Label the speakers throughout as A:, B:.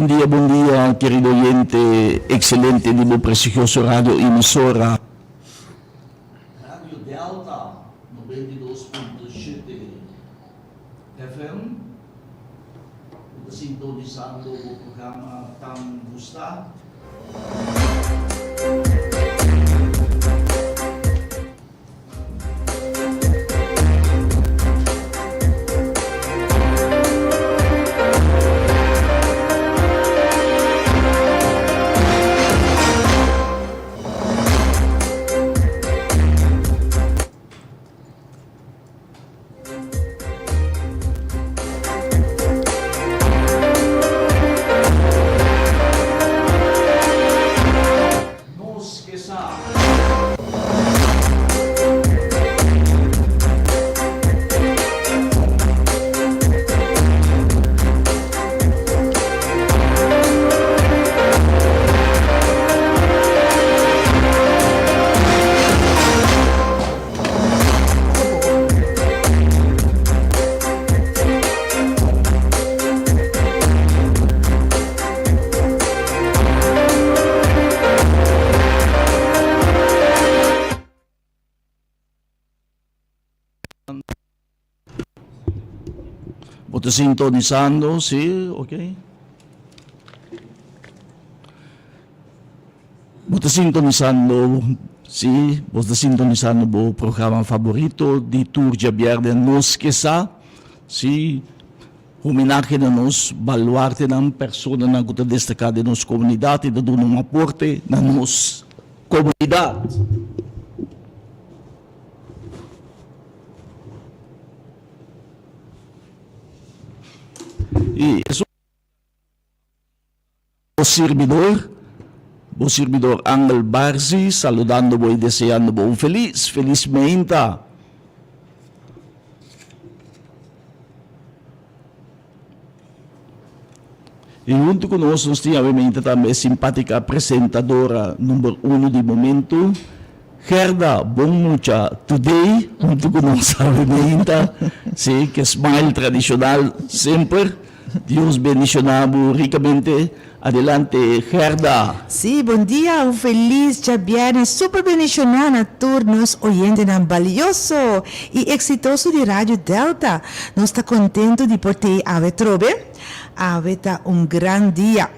A: Bon dia, bon dia, kerido oyente excelente di bo prestigioso radio emisora. Radio Delta 92.7 FM. Bo ta sintonisando bo programa tan gusta. Nos ke sa. Bo ta sintonisando, si, ok. Bo ta sintonisando, si, bo ta sintonisando bo programa favorito di tur djabièrnè Nos Ke Sa, si. Homenahe na nos baluartenan, personanan ku ta destaká den nos komunidat i ta duna un aporte na nos komunidat. I esun bo sirbidor, bo sirbidor Angel Barzi, saludando bo i deseando bo un felis, felis meinta. I huntu ku nos, nos tin awemente tambe e simpátika presentadora number uno di momentu, Gerda Bon Mucha Today, huntu ku nos awemente, sí, ke smile tradishonal semper. Dios bendishoná bo rikamente. Adelante Gerda.
B: Sí, bon dia, un felis djabièrnè super bendishoná na tur nos oyentenan balioso i eksitoso di Radio Delta. Nos ta kontentu di por tei awe trobe. Awe ta un gran dia.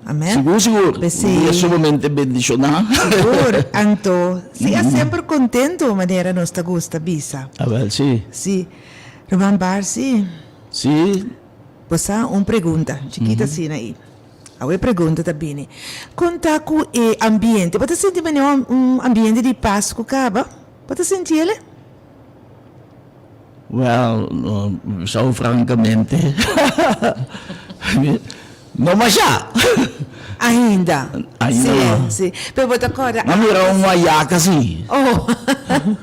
B: Amen.
A: Sigur, sigur. Un dia sumamente bendishoná.
B: Sigur. Anto, sea semper kontentu, manera nos ta gusta bisa.
A: Awèl, sí.
B: Sí. Ruman Barsi.
A: Sí.
B: Bo sa un pregunta chikito asina ei. Awe e pregunta ta bini, Kon ta ku e ambiente? Bo ta sinti manera un ambiente di Pasku kaba? Bo ta sinti el?
A: Well, so frankamente no masha.
B: Ainda.
A: Ainda no.
B: Sí, sí. Pero bo ta kòrda
A: Mi a mira un wayaka sí.
B: Oh,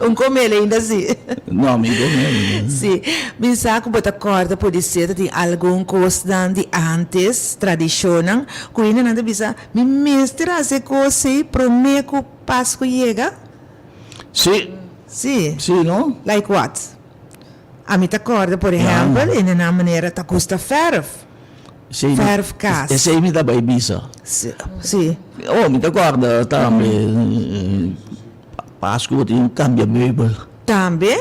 B: un komel ainda sí.
A: No, mi komel.
B: Sí. Mi sa ku bo ta kòrda podisé ta tin algun kosnan di ántes, tradishonnan, ku hendenan ta bisa, Mi mester hasi e kos ei promé ku Pasku yega?
A: Sí.
B: Sí.
A: Sí, no?
B: Like what? Ami ta kòrda, por ehèmpel, hendenan manera ta gusta fèrf. Fèrf kas.
A: Esei mi ta bai bisa.
B: Sí.
A: Oh, mi ta kòrda tambe Pasku bo tin ku kambia meubel.
B: Tambe?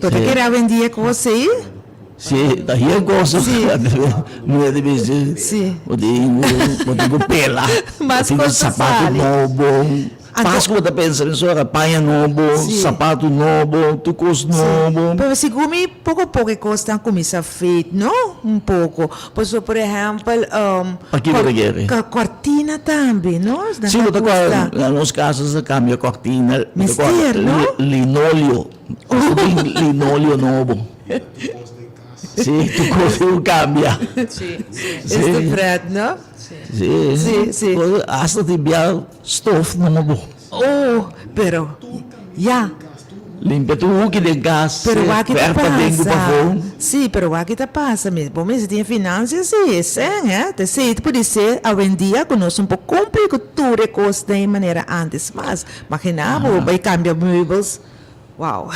B: Bo ta kere awendia kos ei?
A: Sí, ta hier kos.
B: Sí.
A: Mi ta bisa.
B: Sí.
A: Bo tin bo tin ku pela.
B: Mas kos ta
A: sali. Bo tin ku sapato nobo. Pasku bo ta pensa mesora, paña nobo, sapatu nobo, tur kos nobo.
B: Pero segun mi poko poko e kosnan kuminsá fade, no? Un poko. Pasobra por ehèmpel,
A: Paki bo ta kere?
B: kòrtina tambe, no?
A: Si, bo ta kòrda na nos kasa sa kambia kòrtina.
B: Mester, no?
A: Linoleo. Linoleo nobo. Si, tur kos tin ku kambia.
B: Si. Es ta pret, no?
A: Si.
B: Si, si.
A: Asta tin bia stof nobo.
B: Oh, pero, ya.
A: Limpia tur hoeki den kas.
B: Pero wak ta
A: Verf paden ku
B: pasa.
A: pafó.
B: Si, pero wak ta pasa. Mi, bo mester tin e finansia si, e sèn, hè. Ta esei ta pudi ser awendia ku nos no por kumpli ku tur e kos den e manera antes mas. Maginá bo bai kambia meubels. Wow.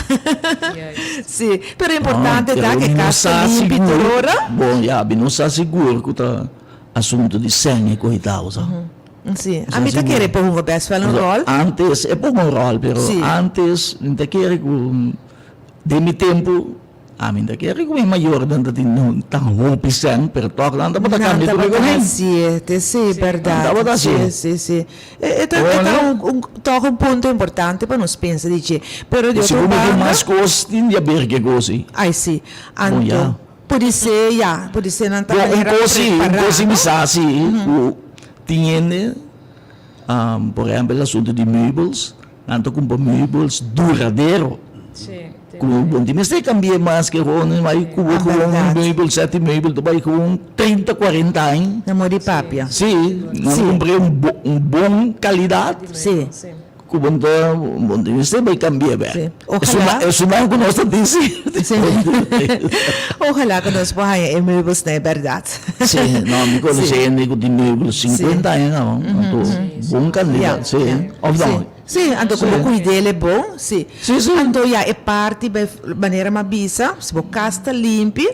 B: Si, pero importante ta ku e kas ta limpi tur ora.
A: Bon, ya, mi no sa sigur ku ta. Asunto di sèn e koitao sa.
B: Si, ami ta kere por hunga bèst wèl un ròl.
A: Antes e por hunga un ròl, pero antes mi ta kere ku den mi tempu ami ta kere ku mi mayornan ta tin tan hopi sèn, pero tòg nan tabata kambia tur e
B: Nan tabata hasié, te si, bèrdat.
A: Nan tabata hasié.
B: Si, si, si. E ta e ta un tòg un punto importante pa nos pensa di dje. Pero di otro banda.
A: Sigur mi tin mas kos tin di haber ke kos ei.
B: Ai si. Anto. Podisé ya, podisé nan ta
A: Bon, un
B: manera
A: kos sí, un
B: prepará,
A: kos sí
B: no?
A: mi sa sí, ku tin hende, por ehèmpel asuntu di meubels, nan ta kumpra meubels duradero.
C: Sí,
A: Ku bo no tin mester kambi'é mas ke gewoon bai ku bo
B: Ah,
A: gewoon
B: bèrdat.
A: meubel, sèt di meubel ta bai gewoon trinta, kuarenta aña.
B: Na modi papia.
A: Sí, nan
B: Sí.
A: kumpr'é un bo un bon kalidat.
B: Sí.
A: Ku bo ta bo no tin mester bai kambia bek.
B: Sí. Ojalá.
A: Esunnan ku nos ta tin sí.
B: Sí. Ojalá ku nos por haña e meubels na e bèrdat.
A: Sí, no, mi konosé
B: Sí.
A: hende ku tin meubels sinkuenta aña kaba, anto bon kalidat, sí. Òf no?
B: Sí, anto ku bo kuid'el e bon, sí.
A: Sí, sí.
B: Anto ya e parti bai manera mi a bisa, si bo kas ta limpi,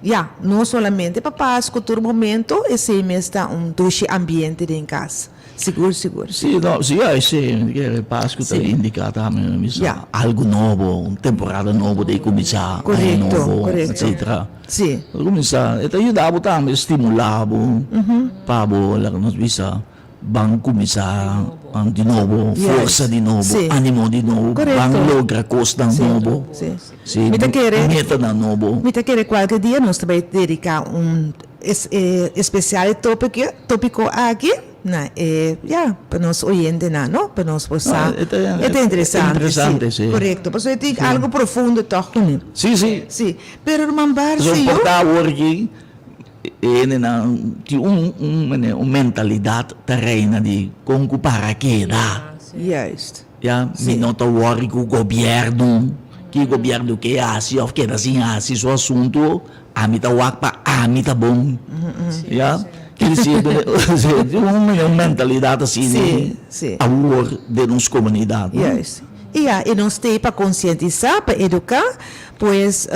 B: ya, no solamente pa Pasku, tur momento esei mes ta un dushi ambiente den kas. Sigur, sigur.
A: Sí, no, sí, ya esei, mi kere Pasku ta indiká tambe, mi bisa,
B: Ya.
A: algu nobo, un temporada nobo ta kuminsá, aña
B: Korekto,
A: nobo,
B: korekto.
A: etsetera.
B: Sí.
A: Ta kuminsá, e ta yuda bo tambe, stimulá bo pa bo, laga nos bisa, ban kuminsá di nobo,
B: Yes.
A: forsa di nobo,
B: Sí.
A: ánimo di nobo, ban
B: Korekto.
A: logra kosnan
B: Sí,
A: nobo,
B: sí.
A: sí,
B: Mi ta kere.
A: metanan nobo.
B: Mi ta kere kualke dia nos ta bai dediká un es e espesial e topiko topiko aki. Na e, ya, pa nos oyentenan, no? Pa nos por sa.
A: No, e ta,
B: E ta interesante,
A: interesante,
B: sí.
A: sí.
B: Korekto. Pasobra e tin algo profundo tòg kuné.
A: Sí, sí.
B: Sí. Pero ruman
A: Pasobra
B: Barcio.
A: por ta awor aki e hendenan tin un, un manera, un mentalidat ta reina di kon ku para keda.
B: Juist.
A: Ya, mi no ta wòri ku gobièrnu, ki gobièrnu ke hasi òf keda sin hasi su asuntu, ami ta wak pa ami ta bon. Ya, quiere decir, tin un mentalidat asina awor den nos komunidat, no?
B: Juist. I ya, i nos t'ei pa konsientisá, pa eduká, pues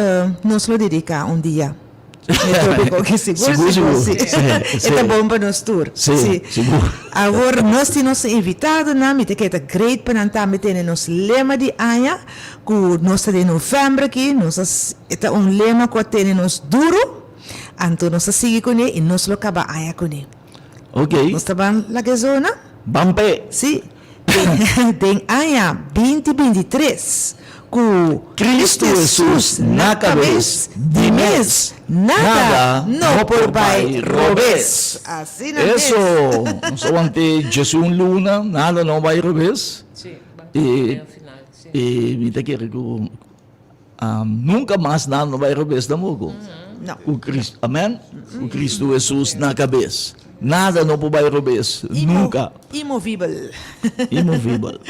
B: nos lo dediká un dia. E tópiko aki sigur,
A: Sigur,
B: sigur,
A: sigur.
B: si.
A: Sí,
B: E ta
A: sí.
B: bon pa nos tur.
A: Sí,
B: Sí.
A: sigur.
B: Awor nos tin nos invitadonan, mi ta kere ta great pa nan tambe tene nos lema di aña, ku nos ta den novèmber aki, nos a e ta un lema ku a tene nos duru, anto nos a sigui kuné i nos lo kaba aña kuné.
A: Ok.
B: Nos ta ban laga e zona?
A: Ban p'e.
B: Sí. Den den aña binti 23 ku
A: Cristo Hesus na kabes, di mes, nada no por bai robes.
B: Asina mes.
A: Eso! Nos a want'é djesun luna, nada no bai robes.
C: Sí, ban
A: I
C: den final, sí.
A: i mi ta kere ku nunka mas nada no bai robes tampoco.
B: No.
A: Ku Cristo, amen? Ku Cristo Hesus na kabes. Nada no por bai robes, nunka.
B: Imovibel.
A: Imovibel.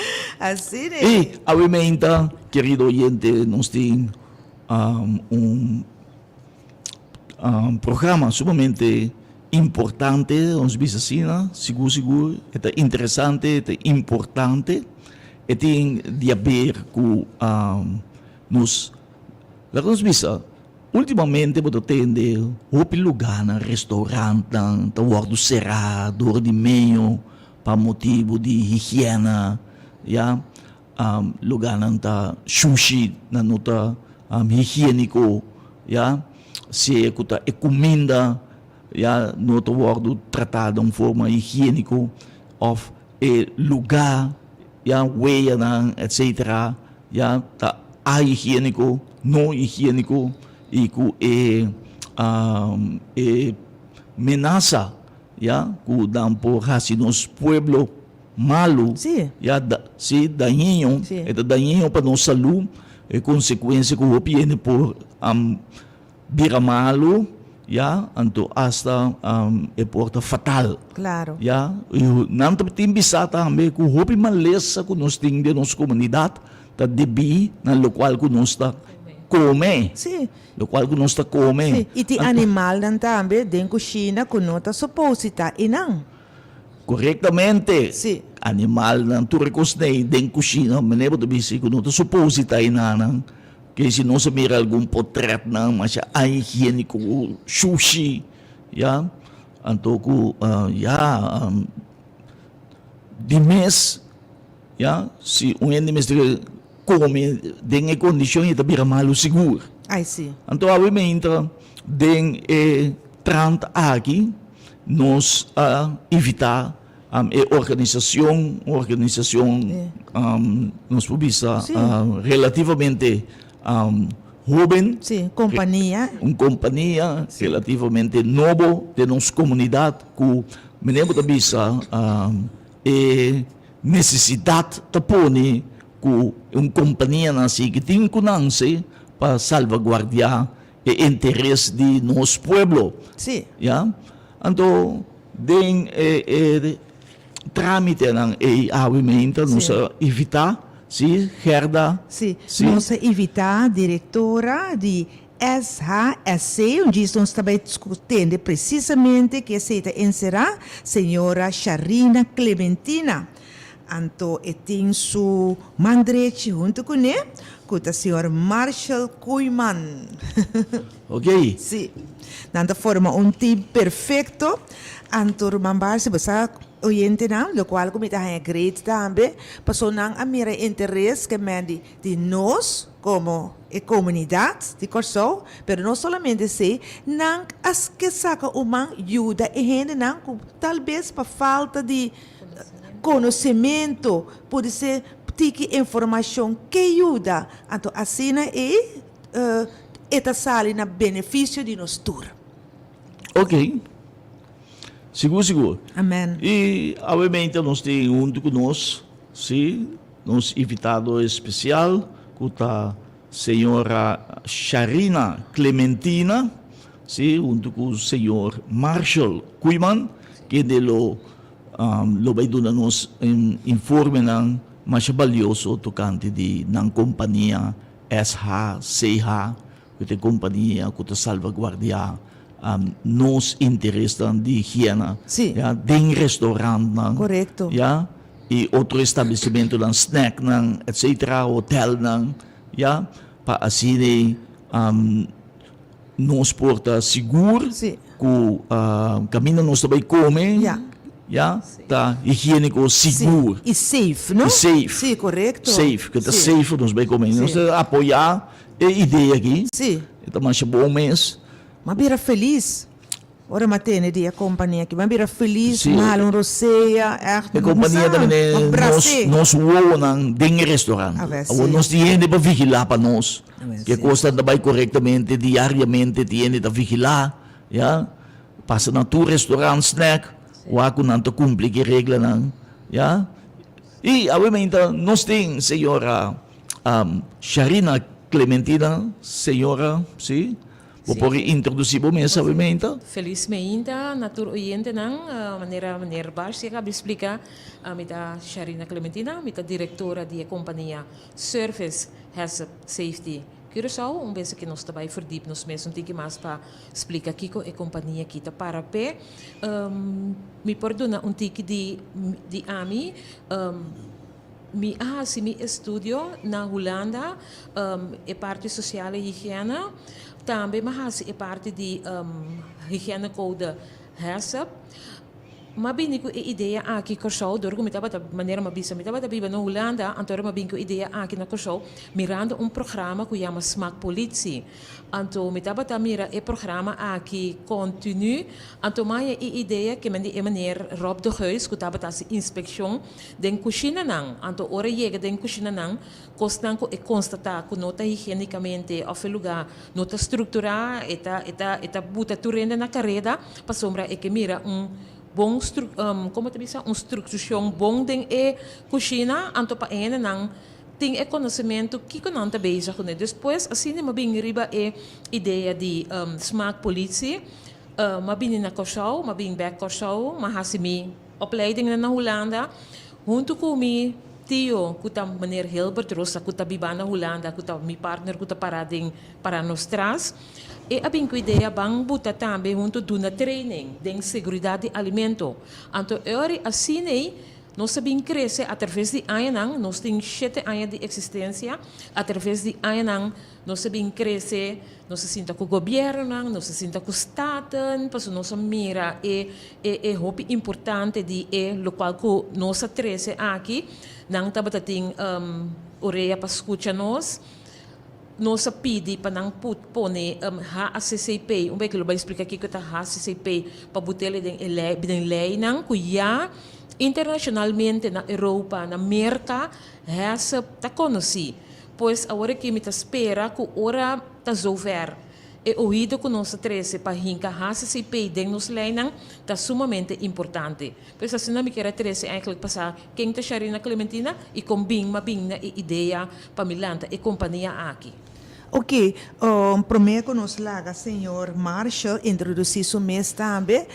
B: Asina
A: e. I awe meinta, kerido oyente, nos tin un programa sumamente importante, nos bisa asina, sigur sigur, e ta interesante, e ta importante, e tin di haber ku nos, laga nos bisa, Ultimamente bo ta tende hopi lugánan, restaurantnan ta wòrdu será dor di meño pa motibu di higiena, ya. Lugánan ta shushi, nan no ta higiéniko, ya. Sea ku ta e kuminda, ya, no ta wòrdu tratá den un forma higiéniko òf e lugá, ya, weyanan, etcetera, ya, ta ahigiéniko. No higiéniko i ku e e menasa ya ku nan por hasi nos pueblo malu ya si dañino e ta dañino pa nos salú e konsekuensia ku hopi hende por bira malu ya anto asta e por ta fatal ya i nan ta tin bisa tambe ku hopi malesa ku nos tin den nos komunidat. Ta debí na lokual ku nos ta kome.
B: Sí.
A: Lokual ku nos ta kome.
B: Sí, i tin animalnan tambe den kushina ku no ta suposi ta einan.
A: Korektamente.
B: Sí.
A: Animalnan, tur e kosnan ei den kushina, manera bo ta bisa ku no ta suposi ta einanan. Ke si nos a mira algun potrètnan masha ahigiéniko, shushi, ya. Anto ku ya di mes ya si un hende mester kome den e kondishon e ta bira malu sigur.
B: Ai si.
A: Anto awe meinta den e trant aki nos a invitá e organisashon, un organisashon nos por bisa relativamente Hoben.
B: Sí, kompania.
A: Un kompania relativamente nobo den nos komunidat ku meneer bo ta bisa e nesesidat ta pone ku un kompanianan así ki tin ku nanse pa salvaguardiá e interes di nos pueblo.
B: Sí.
A: Ya. Anto den e trámitenan ei awe meinta nos a invitá, sí, Gerda.
B: Sí, nos a invitá direktora di SHSC, un djis nos ta bai tende presisamente ke esei ta enserá, señora Sharina Clementina. Anto e tin su man drechi huntu kuné, ku ta señor Marshall Koeiman.
A: Ok.
B: Sí. Nan ta forma un team perfecto. Anto ruman Barsi, bo sa oyentenan, locual cu mi ta haña great tambe, paso nan a mira e interes ke men di di nos como e comunidad di Corsou, pero no solamente esey, nan a ke saca un man yuda e hendenan cu tal bes pa falta di conocemento, pudi ser tiki informacion ke yuda. Anto asina ey e ta sali na beneficio di nos tur.
A: Ok. Sigur sigur.
B: Amen.
A: Y awemente nos tin hunto cu nos, si, nos invitado especial cu ta señora Sharina Clementina, si, hunto cu señor Marshall Koeiman, kende lo lo bay duna nos informenan masha balioso tocante di nan compania SHCH, ku ta e kompania ku ta salvaguardiá nos interesnan di higiena, ya, den restaurantnan, ya, i otro establesimentonan, snacknan, etcetera, hotelnan, ya, pa asina nos por ta sigur ku kaminda nos ta bai kome, ya, ta higiéniko sigur.
B: I safe, no?
A: I safe.
B: Sí, korekto.
A: Safe, ku ta safe pa nos bai kome. Nos ta apoyá E idea aki
B: Sí.
A: e ta masha bon mes.
B: M'a bira felis ora m'a tene di e kompania aki. M'a bira felis,
A: Sí.
B: m'a hala un rosea, ègt.
A: E kompania ta bini
B: M'a
A: nos
B: bras'é.
A: nos wowonan den e restaurant.
B: A ver,
A: Awor
B: sí.
A: nos tin hende pa vigilá pa nos.
B: A ver,
A: Ke
B: sí.
A: kosnan ta bai korektamente, diariamente tin hende ta vigilá, ya. Pasa na tur restaurant, snack, wak ku nan ta kumpli ku e reglanan, ya. I awe meinta nos tin señora Sharina Clementina, señora, si, bo por introduci bo mes awe meinta?
C: Feliz meinta na tur oyentenan, manera meneer Barcia a caba splica, mi ta Sharina Clementina, mi ta directora di e compania Service Hazard Safety Curaçao, un bes aki nos ta bay verdiep nos mes un tiki mas pa splica kico e compania aki ta para p'e. Mi por duna un tiki di di ami. Mi a hasi mi estudio na Hulanda, e parti sosial e higiena. Tambe mi a hasi e parti di higienecode HACCP. Mi a bini ku e idea aki Kòrsou dor ku mi tabata, manera mi a bisa, mi tabata biba na Hulanda, anto ora mi a bini ku e idea aki na Kòrsou mirando un programa ku yama Smaakpolitie. Anto mi tabata mira e programa aki kontinu, anto mi a haña e idea ke men di e meneer Rob de Geus ku tabata hasi inspekshon den kushinanan. Anto ora e yega den kushinanan, kosnan ku e konstatá ku no ta higienikamente òf e lugá no ta strukturá, e ta e ta e ta buta tur hende na kareda pasobra e ke mira un bon stru komo ta bisa un struktushon bon den e kushina, anto pa e hendenan tin e konosementu kiko nan ta bezig kuné. Despues asina mi a bin riba e idea di smaakpolitie. Mi a bini na Kòrsou, mi a bin bèk Kòrsou, mi a hasi mi opleidingnan na Hulanda huntu ku mi tio ku ta meneer Hilbert Rosa ku ta biba na Hulanda ku ta mi partner ku ta para den para nos tras. E a bin ku idea ban buta tambe huntu duna training den seguridat di alimento. Anto e ora asina ei. Nos a bin krese atraves di añanan, nos tin shete aña di eksistensia, atraves di añanan nos a bin krese, nos a sinta ku gobièrnunan, nos a sinta ku Staten, pasobra nos a mira e e e hopi importante di e lokual ku nos a trese aki. Nan tabata tin orea pa skucha nos. Nos a pidi pa nan put pone HACCP, un bek lo bai splika kiko ta HACCP, pa butele den e lei, den leinan ku ya internashonalmente na Europa, na Merka, HACCP ta konosí. Pues awor aki mi ta spera ku ora ta zover e oido ku nos a trese pa hinka HACCP den nos leinan ta sumamente importante. Pues asina mi kier a trese eigenlijk pa sa ken ta Sharina Clementina y con bin m'a bin na e idea pa mi lanta e compania aki.
B: Ok, prome cu nos laga señor Marshall introduci su mes tambe,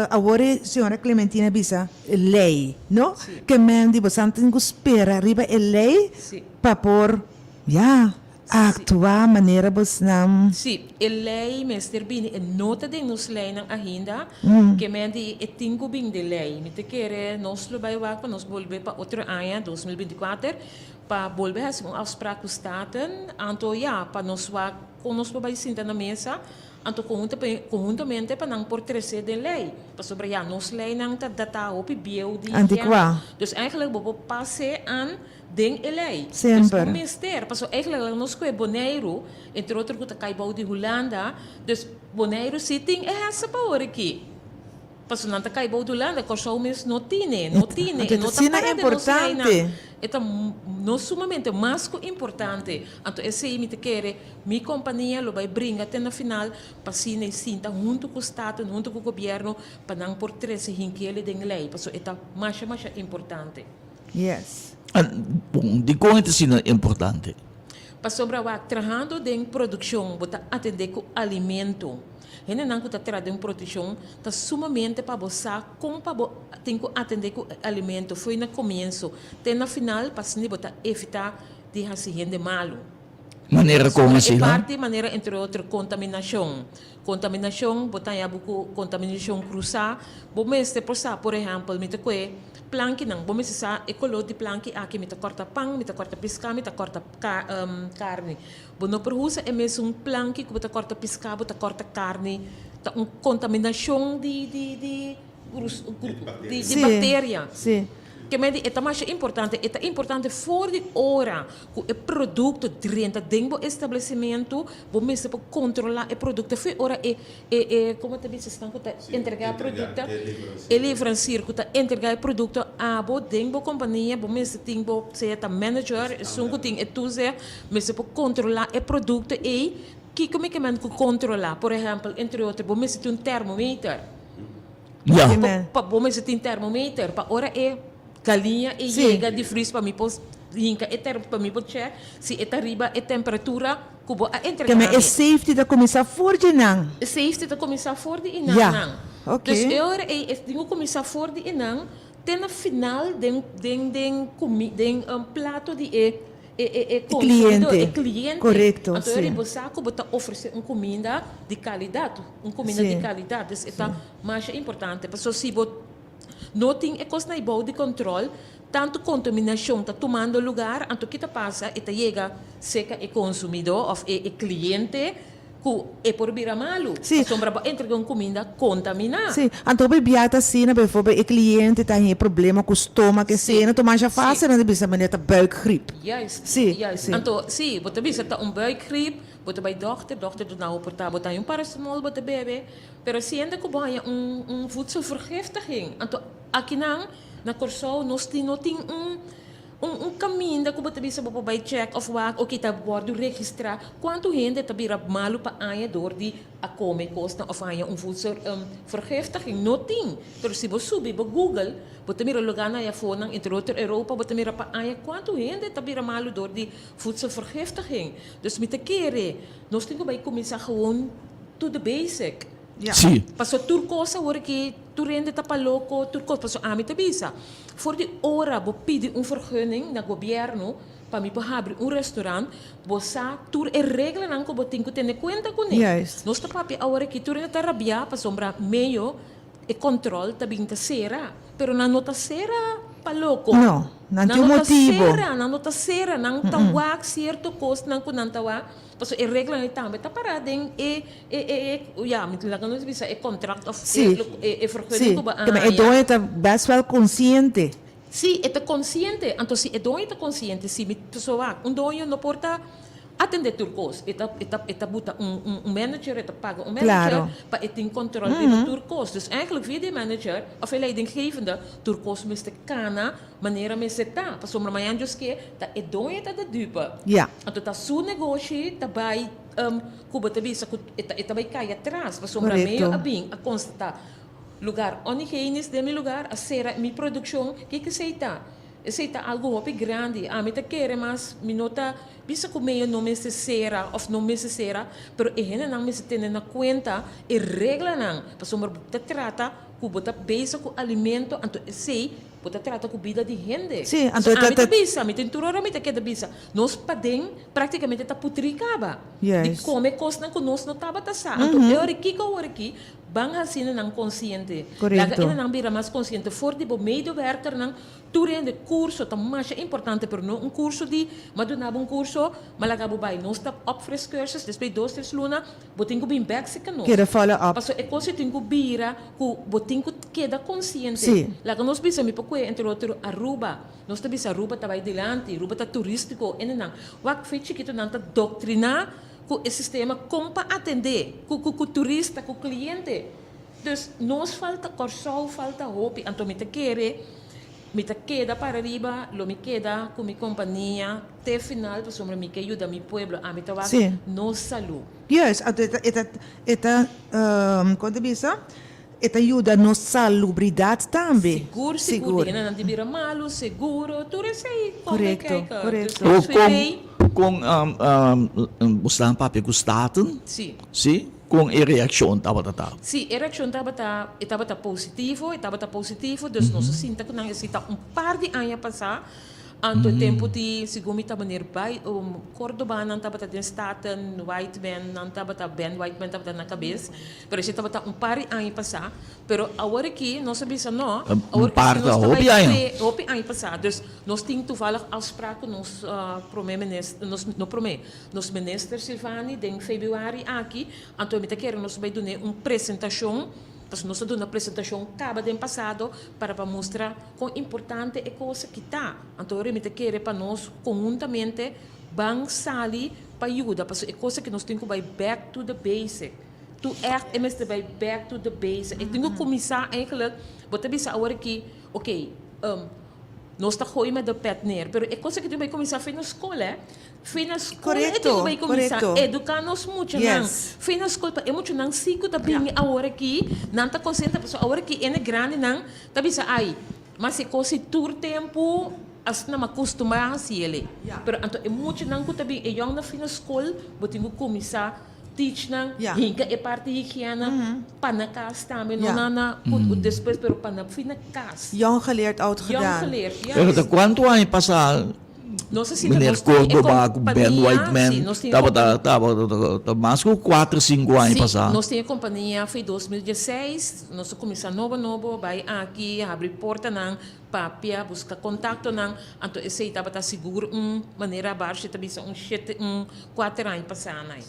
B: awor e señora Clementina bisa ley, no?
C: Si.
B: Ke men di bosan tin cu spera riba e ley
C: Si.
B: pa por, ya, Actua manera bosnan.
C: Sí, e ley mester bini, e no ta den nos leynan ainda, ke men di e tin ku bin den ley. Mi ta kere nos lo bai wak pa nos bolbe pa otro aña, 2024, pa bolbe hasi un afsprak ku Staten, anto ya, pa nos wak kon nos por bai sinta na mesa, anto konhuntamente pa nan por trese den ley. Pasobra ya, nos leynan ta datá hopi bieu di
B: Anticuá.
C: Dus eigenlijk bo por pase an Den e lei.
B: Semper.
C: Dus bo mester, pasobra eigenlijk laga nos koe Boneiru, entre otro ku ta kai bou di Hulanda, dus Boneiru si tin e hèsa pa ora aki. Pasobra nan ta kai bou di Hulanda, Kòrsou mes no tine, no tine,
B: Anto
C: e
B: e ta
C: no ta
B: asina
C: para den nos leinan.
B: importante.
C: E ta no sumamente mas ku importante. Anto esei mi ta kere mi kompania lo bai bringa te na final pa asina e sinta huntu ku Staten, huntu ku gobièrnu pa nan por trese hinkele den lei, pasobra e ta masha masha importante.
B: Yes.
A: Bon, dikon e ta asina importante?
C: Pasobra wak trahando den produkshon bo ta atendé ku alimento. Hendenan ku ta traha den produkshon ta sumamente pa bo sa kon pa bo tin ku atendé ku e alimento fo'i na komienso te na final pa asina bo ta evitá di hasi hende malu.
A: Manera kon
C: Pasobra e
A: asina?
C: parti manera entre otro kontaminashon. Kontaminashon, bo ta haña bo ku kontaminashon krusá, bo mester por sa, por ehèmpel, mi ta kohe plankinan, bo mester sa e koló di planki aki, mi ta kòrta pan, mi ta kòrta piská, mi ta kòrta karni. Bo no por usa e mesun planki ku bo ta kòrta piská, bo ta kòrta karni, ta un kontaminashon di di di di bakteria. Ke medi e ta masha importante, e ta importante for di ora ku e produkto drenta den bo establesimentu, bo mester por kontrolá e produkto for ora e e e komo ta bisa esnan ku ta entregá e produkto, e leverancier ku ta entregá e produkto abo den bo kompania, bo mester tin bo sea ta manager, esun ku tin e toezicht, mester por kontrolá e produkto ei. Kiko mi ke men ku kontrolá? Por ehèmpel, entre otro, bo mester tin un termometer.
A: Ya.
B: Amen.
C: Pa bo mester tin termometer pa ora e galiña e
B: Sí.
C: yega di vries pa mi por hinka e ter pa mi por check si e ta riba e temperatura ku bo a entrega
B: Keme e
C: mi.
B: safety ta kuminsá for di nan.
C: E safety ta kuminsá for di inan
B: Ya.
C: nan.
B: Ok.
C: Dus e ora ei e tin ku kuminsá for di inan te na final den den den kumi den plato di e E e e consumidor,
B: cliente.
C: e cliente.
B: Correcto,
C: Anto
B: sí.
C: eri bo sa cu bo ta ofrece un cuminda di calidad, un cuminda
B: Sí.
C: di calidad. Dus e ta masha importante. Pasobra si bo no tin e cosnan bou di control, tanto contaminacion ta tumando lugar, anto ki ta pasa? E ta yega cerca e consumidor of e e cliente Ku e por bira malu,
B: Sí.
C: pasobra bo a entrega un kuminda kontaminá.
B: Sí, anto hopi bia ta asina, bijvoorbeeld e kliente ta haña e problema ku stoma, ke
C: Sí,
B: sena, to masha
C: sí.
B: fásil nan ta bisa meneer ta buikgriep.
C: Juist,
B: Sí,
C: juist.
B: sí.
C: Anto, sí, bo ta bisa ta un buikgriep, bo ta bai dòkter, dòkter duna bo por ta bo ta haña un paracetamol bo ta bebe, pero siendo ku bo haña un un voedselvergiftiging, anto akinan na Kòrsou nos tin no tin un Un un kaminda ku bo ta bisa bo por bai chèk òf wak oke ta wòrdu registrá kuantu hende ta bira malu pa aña dor di a kome kosnan òf haña un voedsel vergiftiging. No tin. Pero si bo subi bo google bo ta mira lugánan ei afonan entre otro Europa bo ta mira pa aña kuantu hende ta bira malu dor di voedselvergiftiging. Dus mi ta kere nos tin ku bai kuminsá gewoon to the basic.
B: Ja.
A: Sí.
C: Paso tur kos awor aki tur hende ta pa loko, tur kos. Paso ami ta bisa, for di ora bo pidi un vergunning na gobièrnu pa mi por habri un restaurant, bo sa tur e reglanan ku bo tin ku tene kuenta kuné.
B: Juist.
C: Nos ta papia awor aki tur hende ta rabiá pasobra meyo e kòntròl ta bin ta sera, pero nan no ta sera. pa loko.
B: No, nan tin un motibo.
C: Nan no ta sera, nan no ta sera, nan ta wak sierto kosnan ku nan ta wak, pasobra e reglanan ei tambe ta pará den e, e, e, e, ya, mi laga nos bisa e kontrakt òf e, e, e vergunning ku bo a
B: Sí, e
C: haña.
B: doño ta bèst wèl konsiente.
C: Sí, e ta konsiente. Anto si e doño ta konsiente, si mi pasobra wak, un doño no por ta atendé tur kos. E ta, e ta, e ta buta un, un, un manager, e ta paga un manager
B: Claro.
C: pa e tin kòntròl riba tur kos. Dus eigenlijk via di e manager òf e leidinggevende tur kos mester kana manera mester ta. Pasobra mañan Dios ke ta e doño ta de dupe.
B: Ja.
C: Anto ta su negoshi ta bai ku bo ta bisa ku e ta, e ta bai kai atras. Pasobra
B: Korekto.
C: medio a bin a konstatá Lugar onhigienisch den mi lugar a sera mi produccion, kiko esey ta? Esey ta algo hopi grandi, ami ta kere mas mi no ta bisa cu meyo no mester sera of no mester sera, pero e hendenan mester tene na cuenta e reglanan, pasobra bo ta trata cu bo ta bezig cu alimento, anto esey bo ta trata cu bida di hende.
B: Sí, anto
C: So ami
B: ta
C: ta bisa, mi tin tur ora mi ta keda bisa, nos paden practicamente ta putri caba di come cosnan cu nos no tabata sa, anto e ora kiko awor aki Ban hasi nan konsiente. Laga
B: Korekto.
C: e nan bira mas konsiente for di bo medewerkernan. Tur hende kurso ta masha importante pero no un kurso di m'a duna bo un kurso m'a laga bo bai. Nos ta opfriscursus despues dos tres luna bo tin ku bin bek seka nos.
B: Keda follow up.
C: Pasobra e kos ei tin ku bira ku bo tin ku keda konsiente.
B: Sí.
C: Laga nos bisa mi por kue entre otro Aruba. Nos ta bisa Aruba ta bai dilanti, Aruba ta turistiko ene nan. Wak fe chikito nan ta doktriná. Ku e sistema kon pa atendé ku ku ku turista, ku kliente. Dus nos falta, Kòrsou falta hopi. Anto mi ta kere, mi ta keda para riba, lo mi keda ku mi kompania te final pasobra mi ke yuda mi pueblo. Ami ta wak nos salú.
B: Juist, anto e ta e ta e ta kon ta bisa? E ta yuda nos salubridat tambe.
C: Sigur, sigur. Di hendenan di bira malu, seguro, tur esei kon bay
B: Korekto,
C: kijk.
B: korekto.
C: Dus
A: O kon,
C: SVB.
A: kon bo staan papia ku Staten?
C: Si.
A: Si? Kon e reakshon tabata ta?
C: Si, e reakshon tabata, e tabata positivo, e tabata positivo, dus nos a sinta ku nan esei ta un par di aña pasá. Anto e tempu di, segun mi ta meneer Bai, Cordoba nan tabata den Staten, Whiteman nan tabata, Ben Whiteman tabata na kabes, pero esei tabata un par di aña pasá. Pero awor aki nos a bisa no,
A: Un
C: awor aki
A: par
C: si
A: ta
C: nos ta
A: hopi
C: bai
A: aña.
C: kre, hopi aña pasá. Dus nos tin toevallig afspraak ku nos prome minister, nos, no prome, nos minister Silvani den februari aki, anto mi ta kere nos bai dun'é un presentashon, pasobra nos a duna presentashon kaba den pasado para pa mustra Kon importante e kos aki ta. Anto ora mi ta kere pa nos konhuntamente ban sali pa yuda pasobra e kos aki nos tin ku bai back to the basic. Tu ègt e mester bai back to the basic. E tin ku kuminsá eigenlijk bo ta bisa awor aki ok nos ta gooi met de pet neer pero e kos aki tin ku bai kuminsá for na skol hè. Fe na skol e tin ku bai kuminsá eduká nos muchanan. Fe na skol pa e muchanan si ku ta bini awor aki, nan ta konsiente pasobra awor aki ene grandinan ta bisa ai, mas e kos si tur tempu asina nan a kustumbrá hasi el ei. Pero anto e muchanan ku ta bini, e yòngnan fe na skol bo tin ku kuminsá teach nan, hinka e parti higiena pa na kas tambe, no na na despues pero pa na fe na kas.
B: Jong geleerd oud gedaan.
C: Jong geleerd,
A: Pero ta
C: juist.
A: kuantu aña pasá
C: Nos a sinta
A: Meneer
C: nos tin e
A: Cordoba ku Ben
C: kompania,
A: Whiteman
C: sí, nos tin e
A: tabata
C: kompania.
A: tabata mas ku kuater sinku aña
C: Sí,
A: pasá.
C: nos tin e kompania for 2016, nos a kuminsá nobo nobo, bai aki, habri portanan, papia, buska kontaktonan, anto esei tabata sigur un manera Barshe ta bisa un shete un kuater aña pasá nai.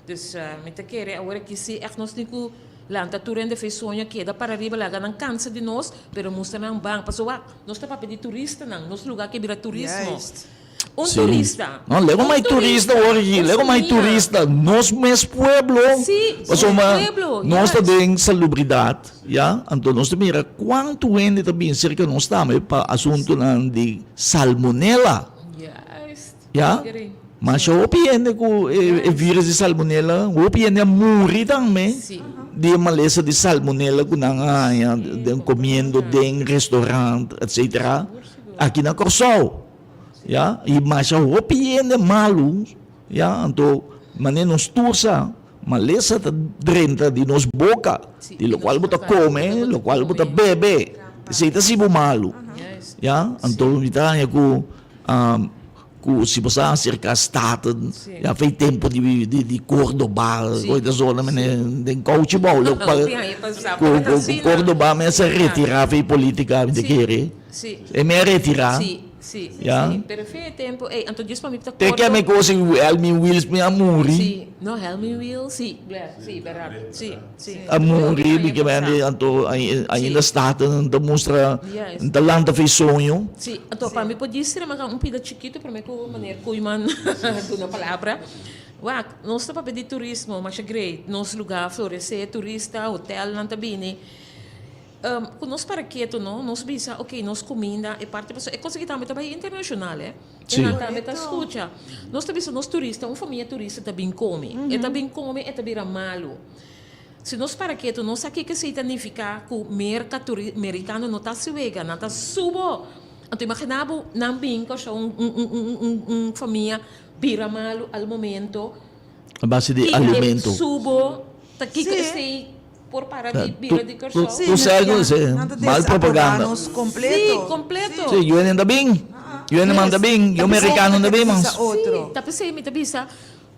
C: Dus mi ta kere awor aki sí ègt nos tin ku lanta tur hende fe soño keda para riba laga nan kansa di nos, pero mustra nan ban pasobra wak nos ta papia di turistanan, nos lugar ke bira turismo.
B: Juist.
C: Un
A: Sí.
C: turista,
A: No, lego
C: un
A: mai turista
C: turista,
A: awor aki,
C: un
A: lego mai
C: famia.
A: turista, nos mes pueblo.
C: Sí, nos
A: Pasobra
C: pueblo,
A: nos ta
C: juist.
A: den salubridat, ya, anto nos ta mira kuantu hende ta bin serka nos tambe pa asuntunan di salmonela.
C: Juist.
A: Ya, masha hopi hende ku e virus di salmonela, hopi hende a muri tambe di e malesa di salmonela ku nan a haña den komiendo den restaurant etcetera aki na Kòrsou. Ya, i masha hopi hende malu, ya, anto manera nos tur sa malesa ta drenta di nos boka, di lokual bo ta kome, lokual bo ta bebe, esei ta hasi bo malu. Ya, anto mi ta haña ku. Ku si bo sa aserka Staten ya fei tempo di di Cordoba koe ta zona mene den kouchi bou lo ku Cordoba mester retira fei politica mi ta kere.
C: Si.
A: E mi a retirá.
C: Si, si,
A: Ya.
C: si. Pero fe e tempo ey, anto djis pa mi ta
A: Te
C: korto.
A: ke mi kosi Helmin Wiels mi a muri.
C: Si, no Helmin Wiels, si, bleh, si, bèrdat, si, si.
A: A muri, mi ke mende anto ainda Staten ta mustra, ta lanta fe soño.
C: Si, anto pa mi por djis trema un pida chikito prome ku meneer Koeiman duna palabra. Wak, nos ta papia di turismo masha great, nos lugar floresé, turista, hotelnan ta bini. Ku nos para ketu no, nos bisa ok nos kuminda e parti pasobra e kos aki tambe ta bai internashonal e. E nan tambe ta skucha. Nos ta bisa nos turista, un famia turista ta bin kome. E ta bin kome e ta bira malu. Si nos para ketu nos sa kiko esei ta nifiká ku merka turi merikano no ta hasi wega, nan ta subo. Anto imagina bo nan bin Kòrsou un un un un un famia bira malu al momento.
A: A base di alimento.
C: Kiko e subo ta kiko esei Por para di bira di Kòrsou.
B: Sí,
A: Tu sa algo, sí,
B: nan ta
A: mal
B: desaproba
A: propaganda.
B: nos completo.
C: Sí, completo.
A: Sí, yu hende ta bin, yu hende man ta bin, yu merikano ta bin mas.
B: Otro.
C: Sí, ta p'esei mi ta bisa,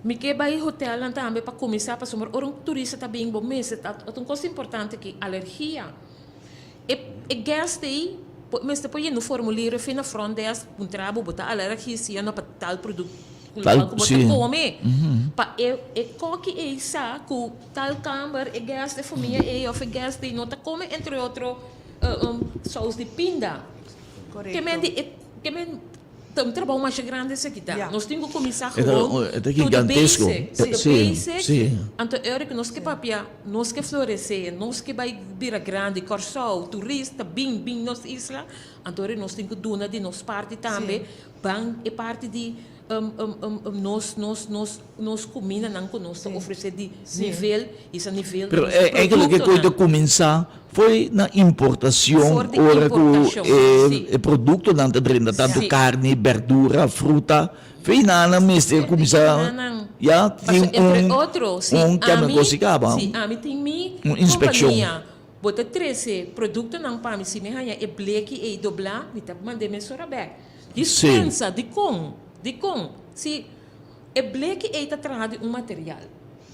C: mi ke bai hotelnan tambe pa kuminsá pasobra ora un turista ta bin bo mester ta un kos importante aki, alergia. E e guest ei por mester por yena un formulirio fin na front desk puntra bo bo ta alergia si o no pa tal produkto ku
A: Tal,
C: bo ta
A: sí.
C: kome. Pa e e koki ei sa ku Tal kamber e guest e famia ei of e guest ei no ta come entre otro saus di pinda. Ke men di e ke men ta un trabou masha grandi esaki ta. Nos tin ku kuminsá gewoon
A: E ta
C: to the
A: gigantesco.
C: basic, to the
A: Sí,
C: basic.
A: sí.
C: Anto e ora ku nos ke papia, nos ke floresé, nos ke bai bira grandi, Kòrsou, turista bin bin nos isla, anto ora nos tin ku duna di nos parti tambe, ban e parti di Nos nos nos nos kumindanan ku nos ta ofresé di nivel i sa nivel di
A: Pero
C: nos
A: eigenlijk e koe ta
C: produktonan.
A: kuminsá foi na importacion
C: For di
A: ora ku
C: importacion,
A: e
C: sí.
A: e produktonan ta drenta, tantu
C: Sí.
A: karni, berdura, fruta. Fe nan a mester
C: For di
A: kuminsá
C: nan.
A: ya
C: Paso
A: tin
C: entre
A: un
C: otro, si
A: un kèmen
C: ami,
A: kos di kaba,
C: si ami tin mi
A: un inspekshon.
C: kompania, bo ta trese produktonan pa mi, si mi haña e bleki ei doblá, mi ta mand'é mesora bèk. Dispensa, dikon? Dikon? Si e bleki ei ta traha di un material,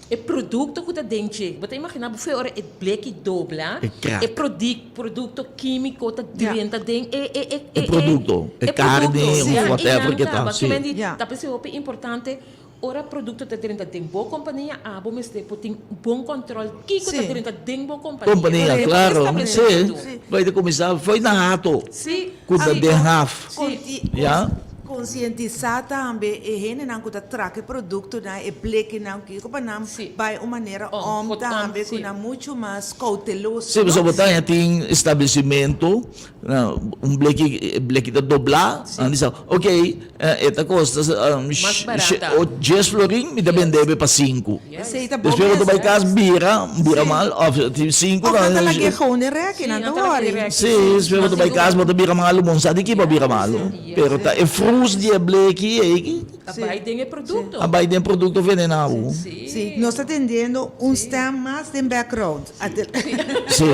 C: e produkto ku ta den dje, bo ta imaginá bo fe ora e bleki dobla,
A: E krak.
C: e produkto kímiko ta drenta den e e e
A: E produkto, e
C: e
A: karni
C: produkto.
A: of
C: Ja,
A: whatever
C: einan
A: ke ta,
C: kaba.
A: si.
C: Kemen di
B: Ja.
C: ta p'esei hopi importante ora produkto ta drenta den bo kompania, abo mester por tin bon kòntròl kiko ta
B: Si.
C: drenta den bo kompania.
A: Kompania,
C: Bo por
A: klaro.
C: establesé
A: Si,
C: tu.
A: bai ta kuminsá foi na hato.
C: Si.
A: Ku ta
C: Si.
A: den haf.
C: Si.
A: Ya.
B: Konsientisá tambe e hendenan ku ta traka e produktonan, e blekinan, kiko pa nan
C: Si.
B: bai un manera
C: Om,
B: om
C: ku om,
B: tambe, ku
C: si.
B: nan muchu mas kouteloso,
A: Si,
B: no?
A: pasobra bo ta haña tin establesimentu, un bleki, e bleki ta doblá, nan di sa, ok, e ta kosta
C: Mas barata.
A: dies florin, mi ta bendebe pa sinku.
B: Esei ta bon
A: Despues bo ta bai
B: mes.
A: kas bira, bira mal, òf tin sinku
B: Òf nan ta
A: nan.
B: lag'é gewoon den rèki, nan ta wòri.
A: Sí, despues bo ta bai kas bo ta bira malu, bo no sa di ki bo a bira malu. Pero ta e frus di e bleki ei
C: A bai den e produkto.
A: a bai den e produkto venená bo.
B: Sí, nos ta tendiendo un stem mas den background.
A: Sí.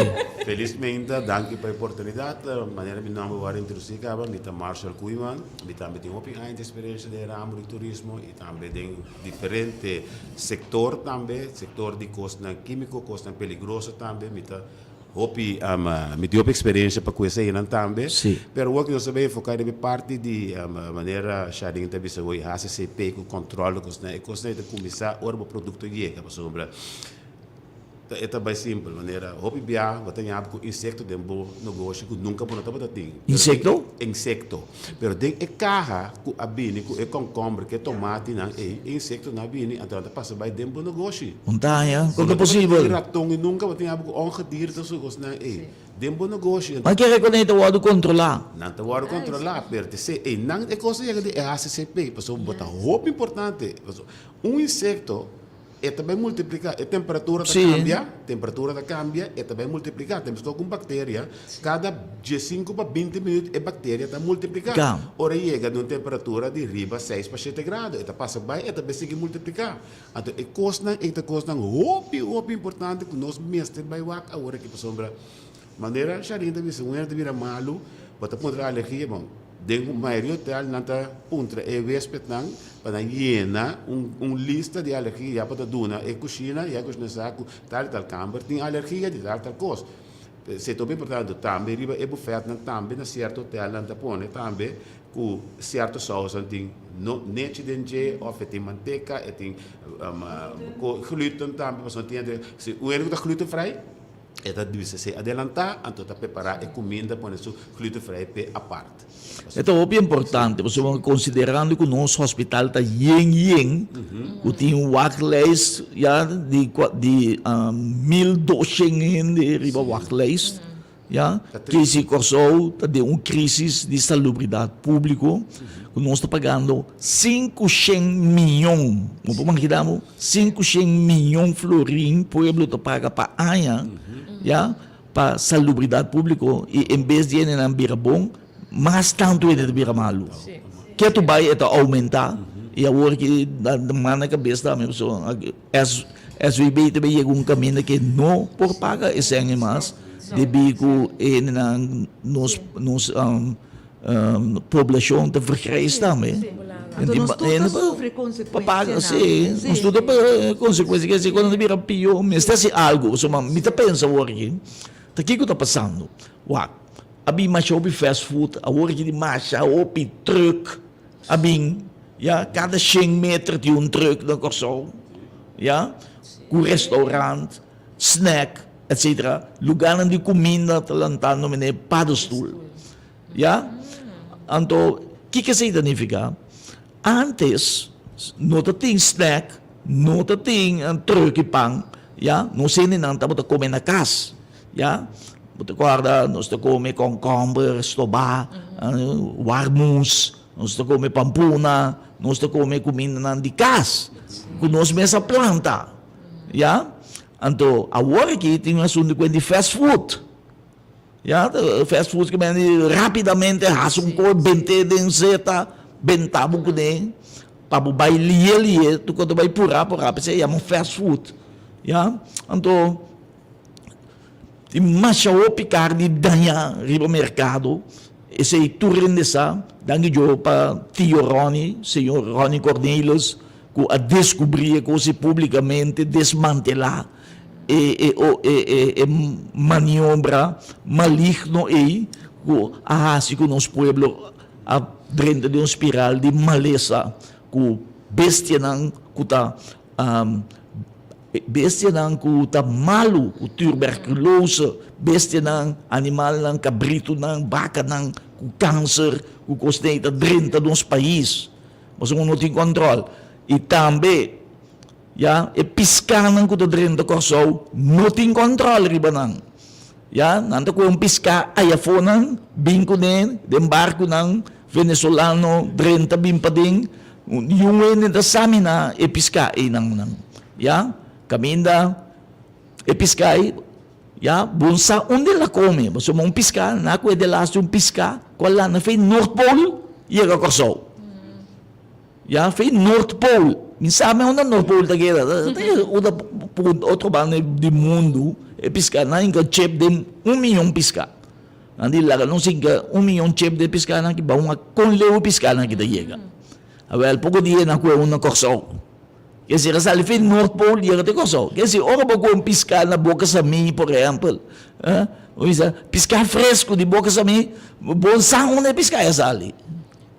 D: Felismente, danki pa e oportunidat. Manera mi nomber wòrdu introdusí kaba, mi ta Marshall Koeiman. Mi tambe tin hopi aña di eksperensia den e ramo di turismo i tambe den Diferente sector tambe, sector di cosnan quimico, cosnan peligroso tambe, mi ta hopi, mi tin hopi experiencia pa cu eseinan tambe.
A: Sí.
D: Pero awor cu nos ta bay enfoca riba e parti di manera Shadin ta bisa hoy, HCCP cu control di cosnan, e cosnan ta cuminsa ora bo producto yega, pasobra Ta e ta bai simpel, manera hopi bia bo ta ñaba ku insekto den bo negoshi ku nunka bo no tabata tin. Pero
A: Insekto?
D: den insekto. Pero den e kaha ku a bini ku e kònkòmber, ku e tomatinan ei, e insektonan a bini, anto nan ta pasa bai den bo negoshi.
A: Montaña,
D: Bo
A: kon
D: no
A: ta
D: tabata tin
A: posibel?
D: raton i nunka bo ta ñaba ku ongedierte su kosnan ei den bo negoshi.
A: Ma kere ku nan ta wòrdu kontrolá?
D: Nan ta wòrdu kontrolá, pero te se einan e kos a yega di e HCCP, pasobra bo ta hopi importante. Pasobra un insekto. E ta bai multipliká, e temperatura ta
A: Sí.
D: kambia, temperatura ta kambia, e ta bai multipliká. Te meskos ku un bakteria, kada diesinku pa binti minüt e bakteria ta multipliká.
A: Ka.
D: Ora e yega di un temperatura di riba seis pa shete grado, e ta pasa bai, e ta bai sigui multipliká. Anto e kosnan ei ta kosnan hopi, hopi importante ku nos mester bai wak awor aki pasobra manera Sharine ta bisa, un hende ta bira malu, bo ta puntra alergia, bon, Den mayoria hotel nan ta puntra e wespetnan pa nan yena un un lista di alergia pa ta duna e kushina i e kushina sa ku tal i tal kamber tin alergia di tal i tal kos. Esei ta hopi importante. Tambe riba e bufètnan tambe na sierto hotelnan ta pone tambe ku sierto sousnan tin no nechi den dje òf e tin manteka, e tin gluten tambe pasobra tin hende si un hende ku ta glutenvrij e ta bisa esei adelantá anto ta prepará e kuminda pone su glutenvrij p'e apart.
A: E ta hopi importante pasobra konsiderando ku nos hospital ta yen yen ku tin un wachtlijst ya di di 1200 hende riba wachtlijst ya kisi Kòrsou ta den un krisis di salubridat públiko ku nos ta pagando 500 miyon bo por magina bo 500 miyon florin pueblo ta paga pa aña ya. Pa salubridat públiko i en bes di hendenan bira bon, mas tantu hende ta bira malu. Ketu bai e ta oumentá i awor ki ta manda kabes tambe pasobra SVB ta bin yega un kaminda ke no por paga e sèn ei mas debí ku e hendenan nos nos Poblashon ta vergrijs tambe.
B: Anto nos tur ta sufri konsekuensianan.
A: Sí, nos tur ta paga konsekuensia. Kere disi ku ta bira pió, mester hasi algu. Pasobra mi ta pensa awor aki, ta kiko ta pasando? Wak, a bin masha hopi fast food, awor aki tin masha hopi trùk a bin, ya, kada shen meter tin un trùk na Kòrsou, ya, ku restaurant, snack. Etcetera, lugarnan di cuminda ta lantando mene paddenstoel. Ya? Anto, kiko esei ta nifica? Antes no ta tin snack, no ta tin truck y pan, ya? Nos hendenan tabata come na cas, ya? Bo ta corda nos ta come concomber, stoba, warmoes, nos ta come pampuna, nos ta come cumindanan di cas cu nos mes a planta, ya? Anto awor aki tin un asuntu ku di fast food. Ya, fast food ke men rapidamente hasi un kos bent'é den zeta, benta bo kuné pa bo bai lié lié tur kos ta bai purá purá p'esei e yama fast food. Ya, anto tin masha hopi karni dañá riba merkado, esei tur hende sa, danki Dios pa tio Ronnie, señor Ronnie Cornelis. Ku a deskubrí e kos i públikamente desmantelá e e e maniobra maligno ei ku a hasi ku nos pueblo a drenta den un spiral di malesa ku bestianan ku ta bestianan ku ta malu ku tuberkulose, bestianan, animalnan, kabritunan, bakanan ku kanser ku kos ei ta drenta nos pais. Pasobra no tin kòntròl. I tambe, ya, e piskánan ku ta drenta Kòrsou no tin kòntròl riba nan. Ya, nan ta kohe un piská aya afó nan, bin kuné den barkunan venezolano drenta bin paden, niun hende ta saminá e piská einan nan. Ya, kaminda e piská ei, ya, bo sa unda el a kome, pasobra un piská, nan a kohe delaste un piská ku a landa fei Noordpool yega Kòrsou. Ya, fei Noordpool. Mi sa men unda Noordpool ta keda, ta unda punto otro banda di mundu e piská, nan hinka chep den un miyon piská. Nan di laga nos hinka un miyon chep den e piskánan aki, ban wak kon leu e piskánan aki ta yega. Awèl, poko dia nan kohe un na Kòrsou. Ke si a sali fin Noordpool yega te Kòrsou. Ke si ora bo kon piská na Boka Samí, por ehèmpel, bo bisa piská fresku di Boka Samí, bo sa unda e piská a sali.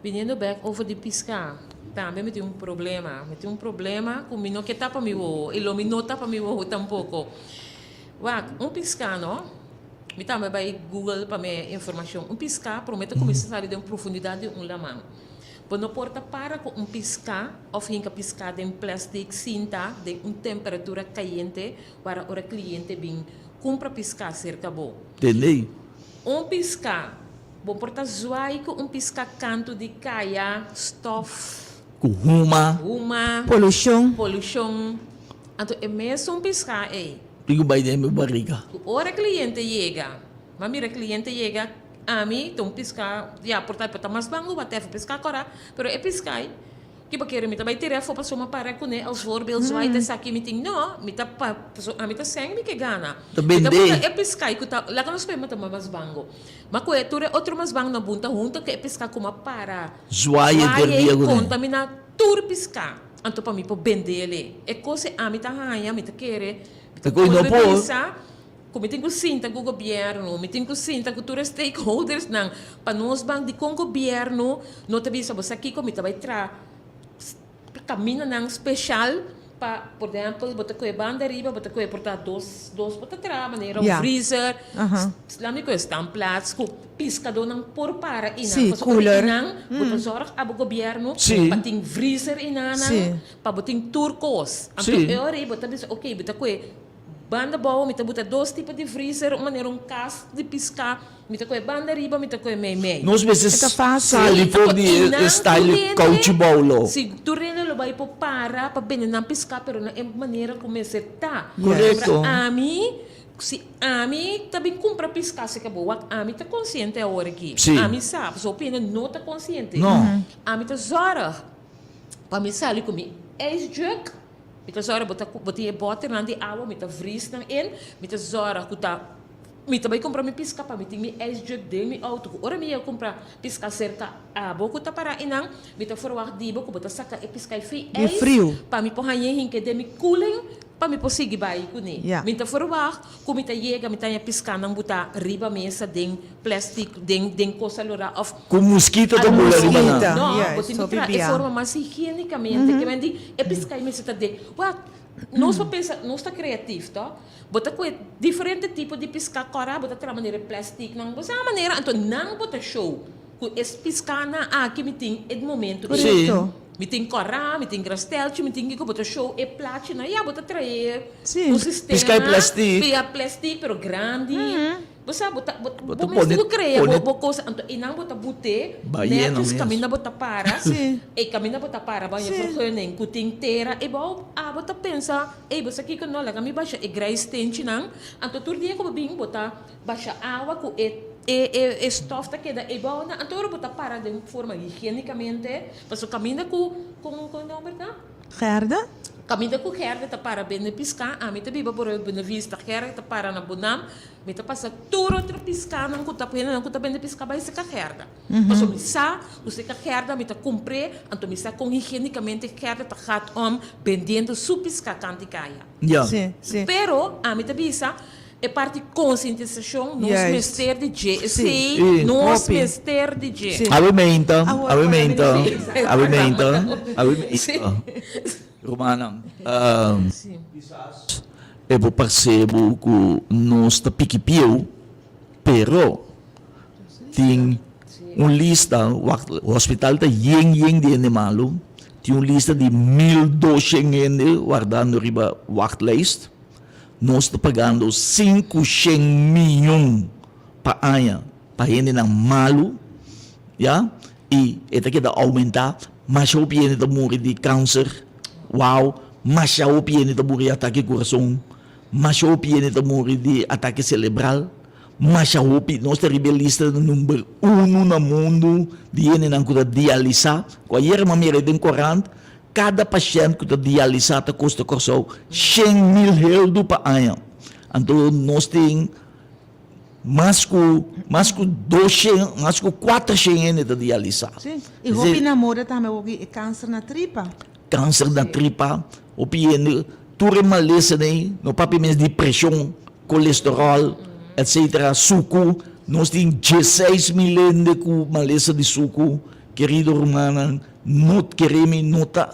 C: Biniendo bèk over di piská, tambe mi tin un problema. Mi tin un problema ku mi no ke tapa mi wowo i lo mi no tapa mi wowo tampoko. Wak, un piská no, mi tambe bai Google pa mi informashon, un piská promé ta kuminsá sali den profundidat di un laman. Bo no por ta para ku un piská òf hinka piská den plèstik sinta den un temperatura kayente wara ora kliente bin kumpra piská serka bo.
A: Tendei.
C: Un piská, bo por ta zwai ku un piská kantu di kaya, stòf.
A: Ku huma.
C: Huma.
B: Polushon.
C: Polushon. Anto e mesun piská ei.
A: Tin ku bai den bo barika.
C: Ku ora kliente yega, bo a mira kliente yega. Ami ta un piská, ya, por ta por ta mas bango whatever, piská kòrá, pero e piská ei, ki bo kere mi ta bai tira afó pasobra mi a para kuné als voorbeeld zwaai ta esaki mi tin, no, mi ta pa, pasobra ami ta sèn mi ke gana.
A: Ta
C: Mi ta
A: bendé.
C: buta e piská ei ku ta, laga nos p'e ta mas bango. Ma ku e tur e otro mas bango nan bunta hunto ku e piská ku mi a para
A: Zwaai
C: zwaai
A: henter
C: ei
A: dia kuné.
C: kontaminá tur piská, anto pa mi por bend'é. E kos ei ami ta haña, mi ta kere, mi ta
A: Ta koe no
C: bolbe
A: por.
C: bisa. Ku mi tin ku sinta ku gobièrnu, mi tin ku sinta ku tur e stakeholdersnan pa nos ban dikon gobièrnu no ta bisa bo sa kiko mi ta bai traha kamindanan speshal pa por ehèmpel bo ta kohe banda ariba bo ta kohe por ta dos dos bo ta traha manera un freezer laat mi kohe stamplaats ku piskadónan por para einan pasobra einan bo ta zòrg abo gobièrnu pa tin freezer einanan pa bo tin tur kos anto e ora ei bo ta bisa oke bo ta kohe Banda bou mi ta buta dos tipo di freezer, un manera un kas di piská, mi ta kohe banda riba, mi ta kohe mei mei.
A: Nos mester
B: E ta fácil.
A: sali for di e style kouchi bou lo.
C: Si, tur hende lo bai por para pa bende nan piská pero na e manera ku mester ta.
A: Korekto.
C: Pasobra ami, si ami ta bin kumpra piská si ka bo wak ami ta konsiente awor aki.
A: Si.
C: Ami sa, pasobra hopi hende no ta konsiente.
A: No.
C: Ami ta zòrg pa mi sali ku mi ijsjuk. Mi ta zòrg bo ta bo tin e bòternan di awa, mi ta vries nan in, mi ta zòrg ku ta mi ta bai kumpra mi piska pa mi tin mi ijsjug den mi outo ku ora mi yega kumpra piska serka abo ku ta pará einan, mi ta ferwagt di bo ku bo ta saka e piska ei fei
B: Di
C: ijs
B: friu.
C: pa mi por haña hinke den mi cooling pa mi por sigui bai kuné.
B: Ya.
C: Mi ta ferwagt ku mi ta yega mi ta haña piskanan butá riba mesa den plastic den den cosa lora of
A: Ku muskito ta bula riba nan.
B: Muskita,
C: No,
B: yeah,
C: bo tin
B: so
C: ku traha e
B: bibia.
C: forma mas higienicamente. Ke men di e pisca ei mester ta den. Wak, nos por pensa, nos ta creatief to. Bo ta kohe diferente tipo di pisca kora, bo ta traha manera e plasticnan. Bo sa manera, anto nan bo ta show ku e piscanan aki mi tin e momento ei.
B: Korekto.
C: Mi tin kora, mi tin grastelchi, mi tin kiko, bo ta show e plachinan. Ya, bo ta trae
B: Sí.
C: un sistema.
A: Pisca e plastic.
C: Pisca plastic, pero grandi. Bo sa, bo ta, bo,
A: Bo
C: bo
A: ta
C: mester
A: pone,
C: ku krea bo,
A: pone
C: bo kosa, anto einan bo ta but'é
A: bayena
C: nètjes
A: mes.
C: kaminda bo ta para,
B: Sí.
C: ei kaminda bo ta para baña
B: Sí.
C: vergunning ku tin tera ebou, abo ta pensa, ei bo sa kiko no, laga mi basha e grijstenchinan, anto tur dia ku bo bin bo ta basha awa ku e e e e stof ta keda ebou nan, anto ora bo ta para den forma higienikamente, pasobra kaminda ku, kon kon e nòmber ta?
B: Gerda?
C: Kaminda ku Gerda ta para bende piská, ami ta biba por Buena Vista, Gerda ta para na Bonam, Mi ta pasa tur otro piskánan ku ta hendenan ku ta bende piská bai seka Gerda. Pasobra mi sa ku seka Gerda mi ta kumpr'é, anto mi sa kon higienikamente Gerda ta gaat om bendiendo su piská kant di kaya.
A: Ja.
B: Sí, sí.
C: Pero ami ta bisa e parti konsientisashon nos
B: Juist.
C: mester di dje.
B: Sí.
C: Esei
A: Sí.
C: nos
B: Hopi.
C: mester di dje.
B: Sí.
A: Awe meinta,
B: Awor,
A: awe
B: ora mi
A: meinta,
B: bisa.
A: awe meinta, awe
C: Sí.
A: meinta. Rumannan,
C: Sí.
A: E por parse bo ku nos ta piki pieu, pero tin un lista, wak hospital ta yen yen di hende malu, tin un lista di 1200 hende wardando riba wachtlijst, nos ta pagando 500 miyon pa aña pa hendenan malu, ya, i e ta keda oumentá, masha hopi hende ta muri di kanser, wow, masha hopi hende ta muri di atake kurason, masha hopi hende ta muri di atake selebral, masha hopi, nos ta riba e lista di number uno na mundu di hendenan ku ta dialisá, ku ayer mi a mira den korant, kada pashènt ku ta dialisá ta kosta Kòrsou 100,000 heldu pa aña, anto nos tin. Mas ku mas ku doshen, mas ku kuatershen hende ta dialisá.
B: Sí, i hopi na moda tambe hopi e kanser na tripa.
A: Kanser na tripa, hopi hende, tur e malesanan ei, no papia mes di preshon, kolesteròl, etsetera, suku, nos tin 16,000 hende ku malesa di suku, kerido rumannan, no kere mi no ta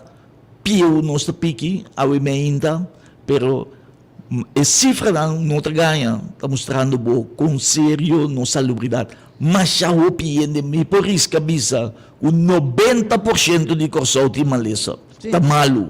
A: pieu nos ta piki awe meinta, pero. E sifranan no ta gaña, ta mustrando bo kon serio nos salubridat. Masha hopi hende, mi por riska bisa ku 90% di Kòrsou tin malesa, ta malu.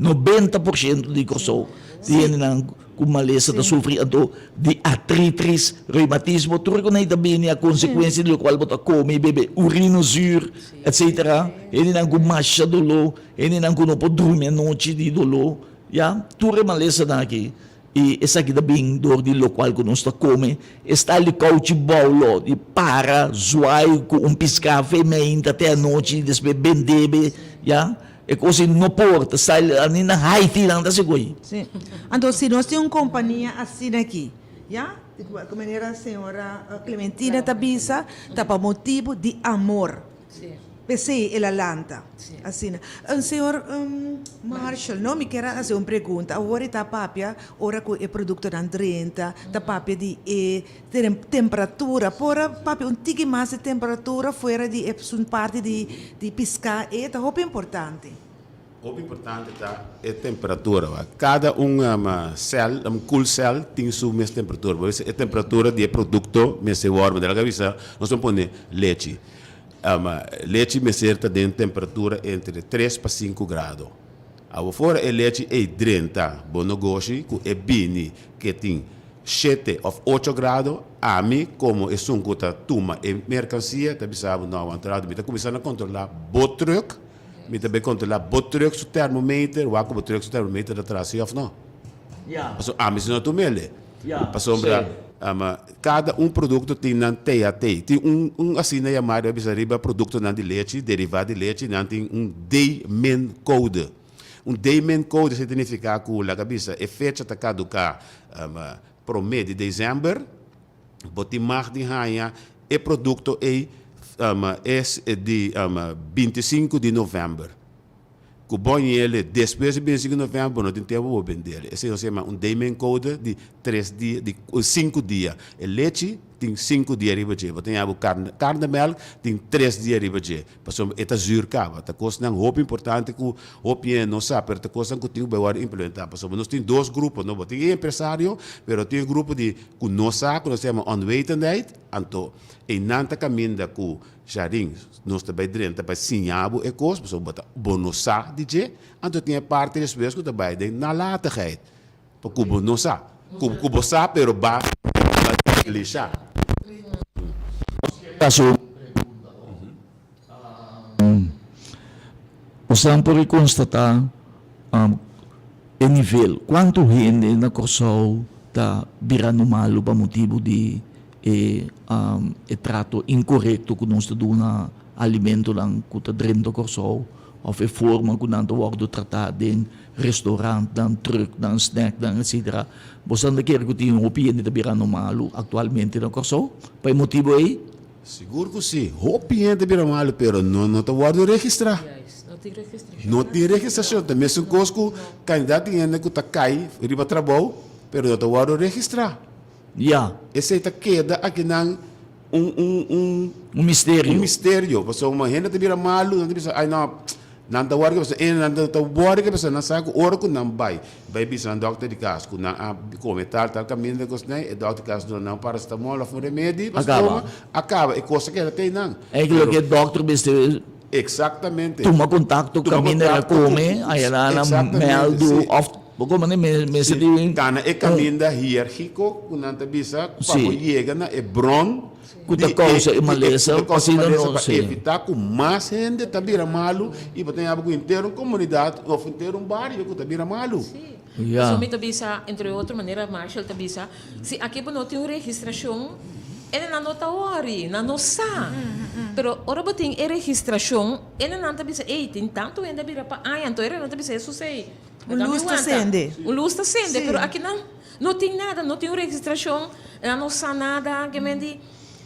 A: 90% di Kòrsou tin hendenan ku malesa ta sufri anto di artritis, reumatismo, tur ku nan ta bini a konsekuensia di lokual bo ta kome i bebe, urino zuur, etsetera. Hendenan ku masha doló, hendenan ku no por drumi anochi di doló. Ya, tur e malesanan aki, i esaki ta bin dor di lokual ku nos ta kome, e style di kouchi boulo, di para, zwaai ku un piská fe meinta te anochi, despues bendebe, ya, e kos ei no por, ta style, ani na Haiti nan ta hasi ko'i.
B: Sí. Anto si nos tin un kompania asina aki, ya, di kualke manera señora Clementina ta bisa, ta pa motibu di amor.
C: Sí.
B: P'esei el a lanta. Asina. Señor Marshall, no, mi kier a hasi un pregunta. Awor e ta papia ora ku e produktonan drenta, ta papia di e temperatura. Por a papia un tiki mas di temperatura fuera di esun parti di piská ei? Ta hopi importante.
D: Hopi importante ta e temperatura. Kada un sèl, un koelcel tin su mes temperatura. Por eso e temperatura di e produkto mester wòrdu. Manera ku a bisa, nos ta pone lechi. Lechi mester ta den temperatura entre tres pa sinku grado. Awor ora e lechi ei drenta bo negoshi ku e bini ke tin shete òf ocho grado, ami komo esun ku ta tuma e merkansia ta bisa bo, no awantrado, mi ta kuminsá na kontrolá bo trùk, mi ta bai kontrolá bo trùk su termometer, wak ku bo trùk su termometer ta traha si òf no. Pasobra ami si no tum'el. Pasobra kada un produkto tin nan THT. Tin un un asina yamá riba bisa riba produktonan di lechi, derivá di lechi, nan tin un D-min code. Un D-min code esei ta nifiká ku laga bisa e fecha ta kaduká promé di desèmber, bo tin mag di haña e produkto ei es di 25 di novèmber. Ku bo ñele despues di 25 di novèmber bo no tin tempu bo bendel. Esei nos yama un daymencode di tres dia, di sinku dia. E lechi tin sinku dia riba dje. Bo ta ña bo karne, karnemelk tin tres dia riba dje. Pasobra e ta zuur kaba. Ta kosnan hopi importante ku hopi hende no sa, pero ta kosnan ku tin ku bai wòrdu implementá. Pasobra nos tin dos grupo, no? Bo tin e empresario, pero tin e grupo di ku no sa, ku nos ta yama onwetendheid. Anto einan ta kaminda ku Jardin, nos ta bai drenta pa siña bo e kos, pasobra bo ta bo no sa di dje, anto tin e parti despues ku ta bai den nalatigheid, pa ku bo no sa, ku ku bo sa pero ba ba neglisha.
A: Hasi un pregunta Bosan por konstatá e nivel kuantu hende na Kòrsou ta birando malu pa motibu di e e trato inkorekto ku nos ta duna alimentonan ku ta drenta Kòrsou òf e forma ku nan ta wòrdu tratá den restorantnan, trùknan, snèknan etsetera. Bosan ta kere ku tin hopi hende ta birando malu aktualmente na Kòrsou pa e motibu ei?
D: Sigur ku si. Hopi hende ta bira malu pero no no ta wòrdu registrá. No tin registrashon. Ta mesun kos ku kandidat di hende ku ta kai riba trabou pero no ta wòrdu registrá.
A: Ya.
D: Esei ta keda akinan un un un.
A: Un misterio.
D: Un misterio. Pasobra hende ta bira malu nan ta bisa ai no Nan ta wòrdu pasobra e nan ta wòrdu pasobra nan sa ku ora ku nan bai, bai bisa nan dòkter di kas ku nan a kome tal tal kaminda kos nei, e dòkter di kas duna nan un paracetamol òf un remedi pa stoma, a kaba e kos a keda te einan.
A: Eigenlijk loke e dòkter mester
D: Exactamente.
A: tuma kontakto kaminda el a kome, aya nan a mèldu òf bo komo mester di.
D: Kana e kaminda hiergiko ku nan ta bisa pa bo yega na e bron.
A: Ku ta kousa e malesa,
D: ku ta kousa e malesa pa evitá ku mas hende ta bira malu i bo ta yaba ku henter un komunidat òf henter un bario ku ta bira malu.
C: Sí. Pasobra mi ta bisa, entre otro manera Marshall ta bisa, si aki bo no tin un registrashon, enenan no ta wòri, nan no sa. Pero ora bo tin e registrashon, enenan ta bisa, ey, tin tantu hende a bira pa aña, anto enenan ta bisa, Hesus ey,
B: Un lus ta sende.
C: Un lus ta sende, pero akinan no tin nada, no tin un registrashon, nan no sa nada, ke men di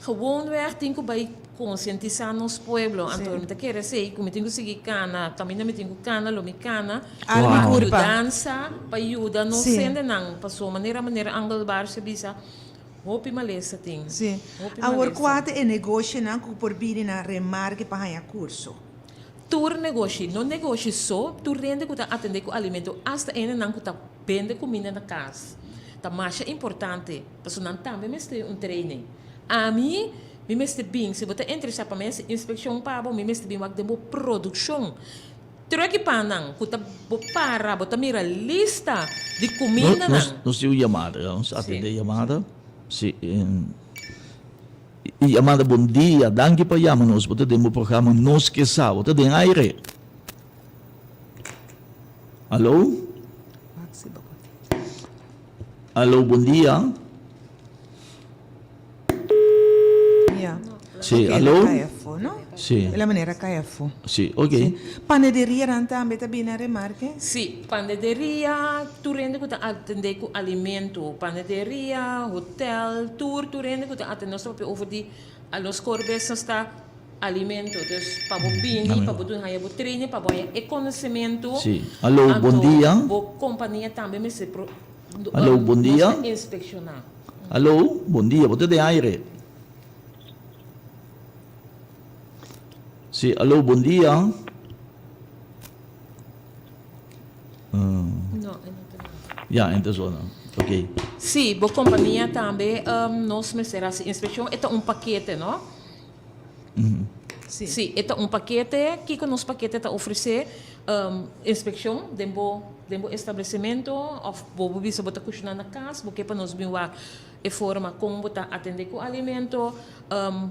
C: gewoonweg tin ku bai konsientisá nos pueblo. Anto mi ta kere esei ku mi tin ku sigui kana, kaminda mi tin ku kana lo mi kana
B: Alma
C: pa
B: kurpa.
C: yudansa, pa yuda nos hendenan, pasobra manera manera Angel Barcia bisa, hopi malesa tin, hopi
B: Awor
C: malesa.
B: kua ta e negoshonan ku por bini na remarke pa haña kurso?
C: Tur negoshi, no negoshi so, tur hende ku ta atendé ku alimento, asta hendenan ku ta bende kuminda na kas, ta masha importante, pasobra nan tambe mester un training. Ami, mi mester bin, si bo ta interesá pa mi hasi inspekshon pa bo, mi mester bin wak den bo produkshon. Tur e kipanan ku ta bo para, bo ta mira lista di kumindanan.
A: Nos tin un yamada, nos atendé yamada. Si. Y Amanda bon dia, danki pa yama nos, bo ta den bo programa Nos Ke Sa, bo ta den aire. Alo? Alo, bon dia. Si, alo? Si.
B: E la manera cay afo.
A: Si, ok.
B: Panaderianan tambe ta bini a remarke?
C: Si, panederia, tur hende ku ta atendé ku alimento, panederia, hotel, tur tur hende ku ta atendé, nos ta papia over di a nos core business ta. Alimento. Dus pa bo bini, pa bo duna haña bo training, pa bo haña e konosementu.
A: Sí. Aló, bon
C: Anto
A: dia.
C: bo kompania tambe mester pro,
A: Aló, bon
C: nos
A: dia.
C: ta inspekshoná.
A: Aló, bon dia. Bo ta den aire. Sí, aló, bon dia.
C: No, e no ta na.
A: Ya, e ta zona. Ok.
C: Sí, bo kompania tambe nos mester hasi inspekshon. E ta un pakete, no?
B: Sí.
C: Sí, e ta un pakete. Kiko nos pakete ta ofresé? Inspekshon den bo den bo establesimentu òf bo bo bisa bo ta kushiná na kas, bo ke pa nos bin wak e forma kon bo ta atendé ku alimento.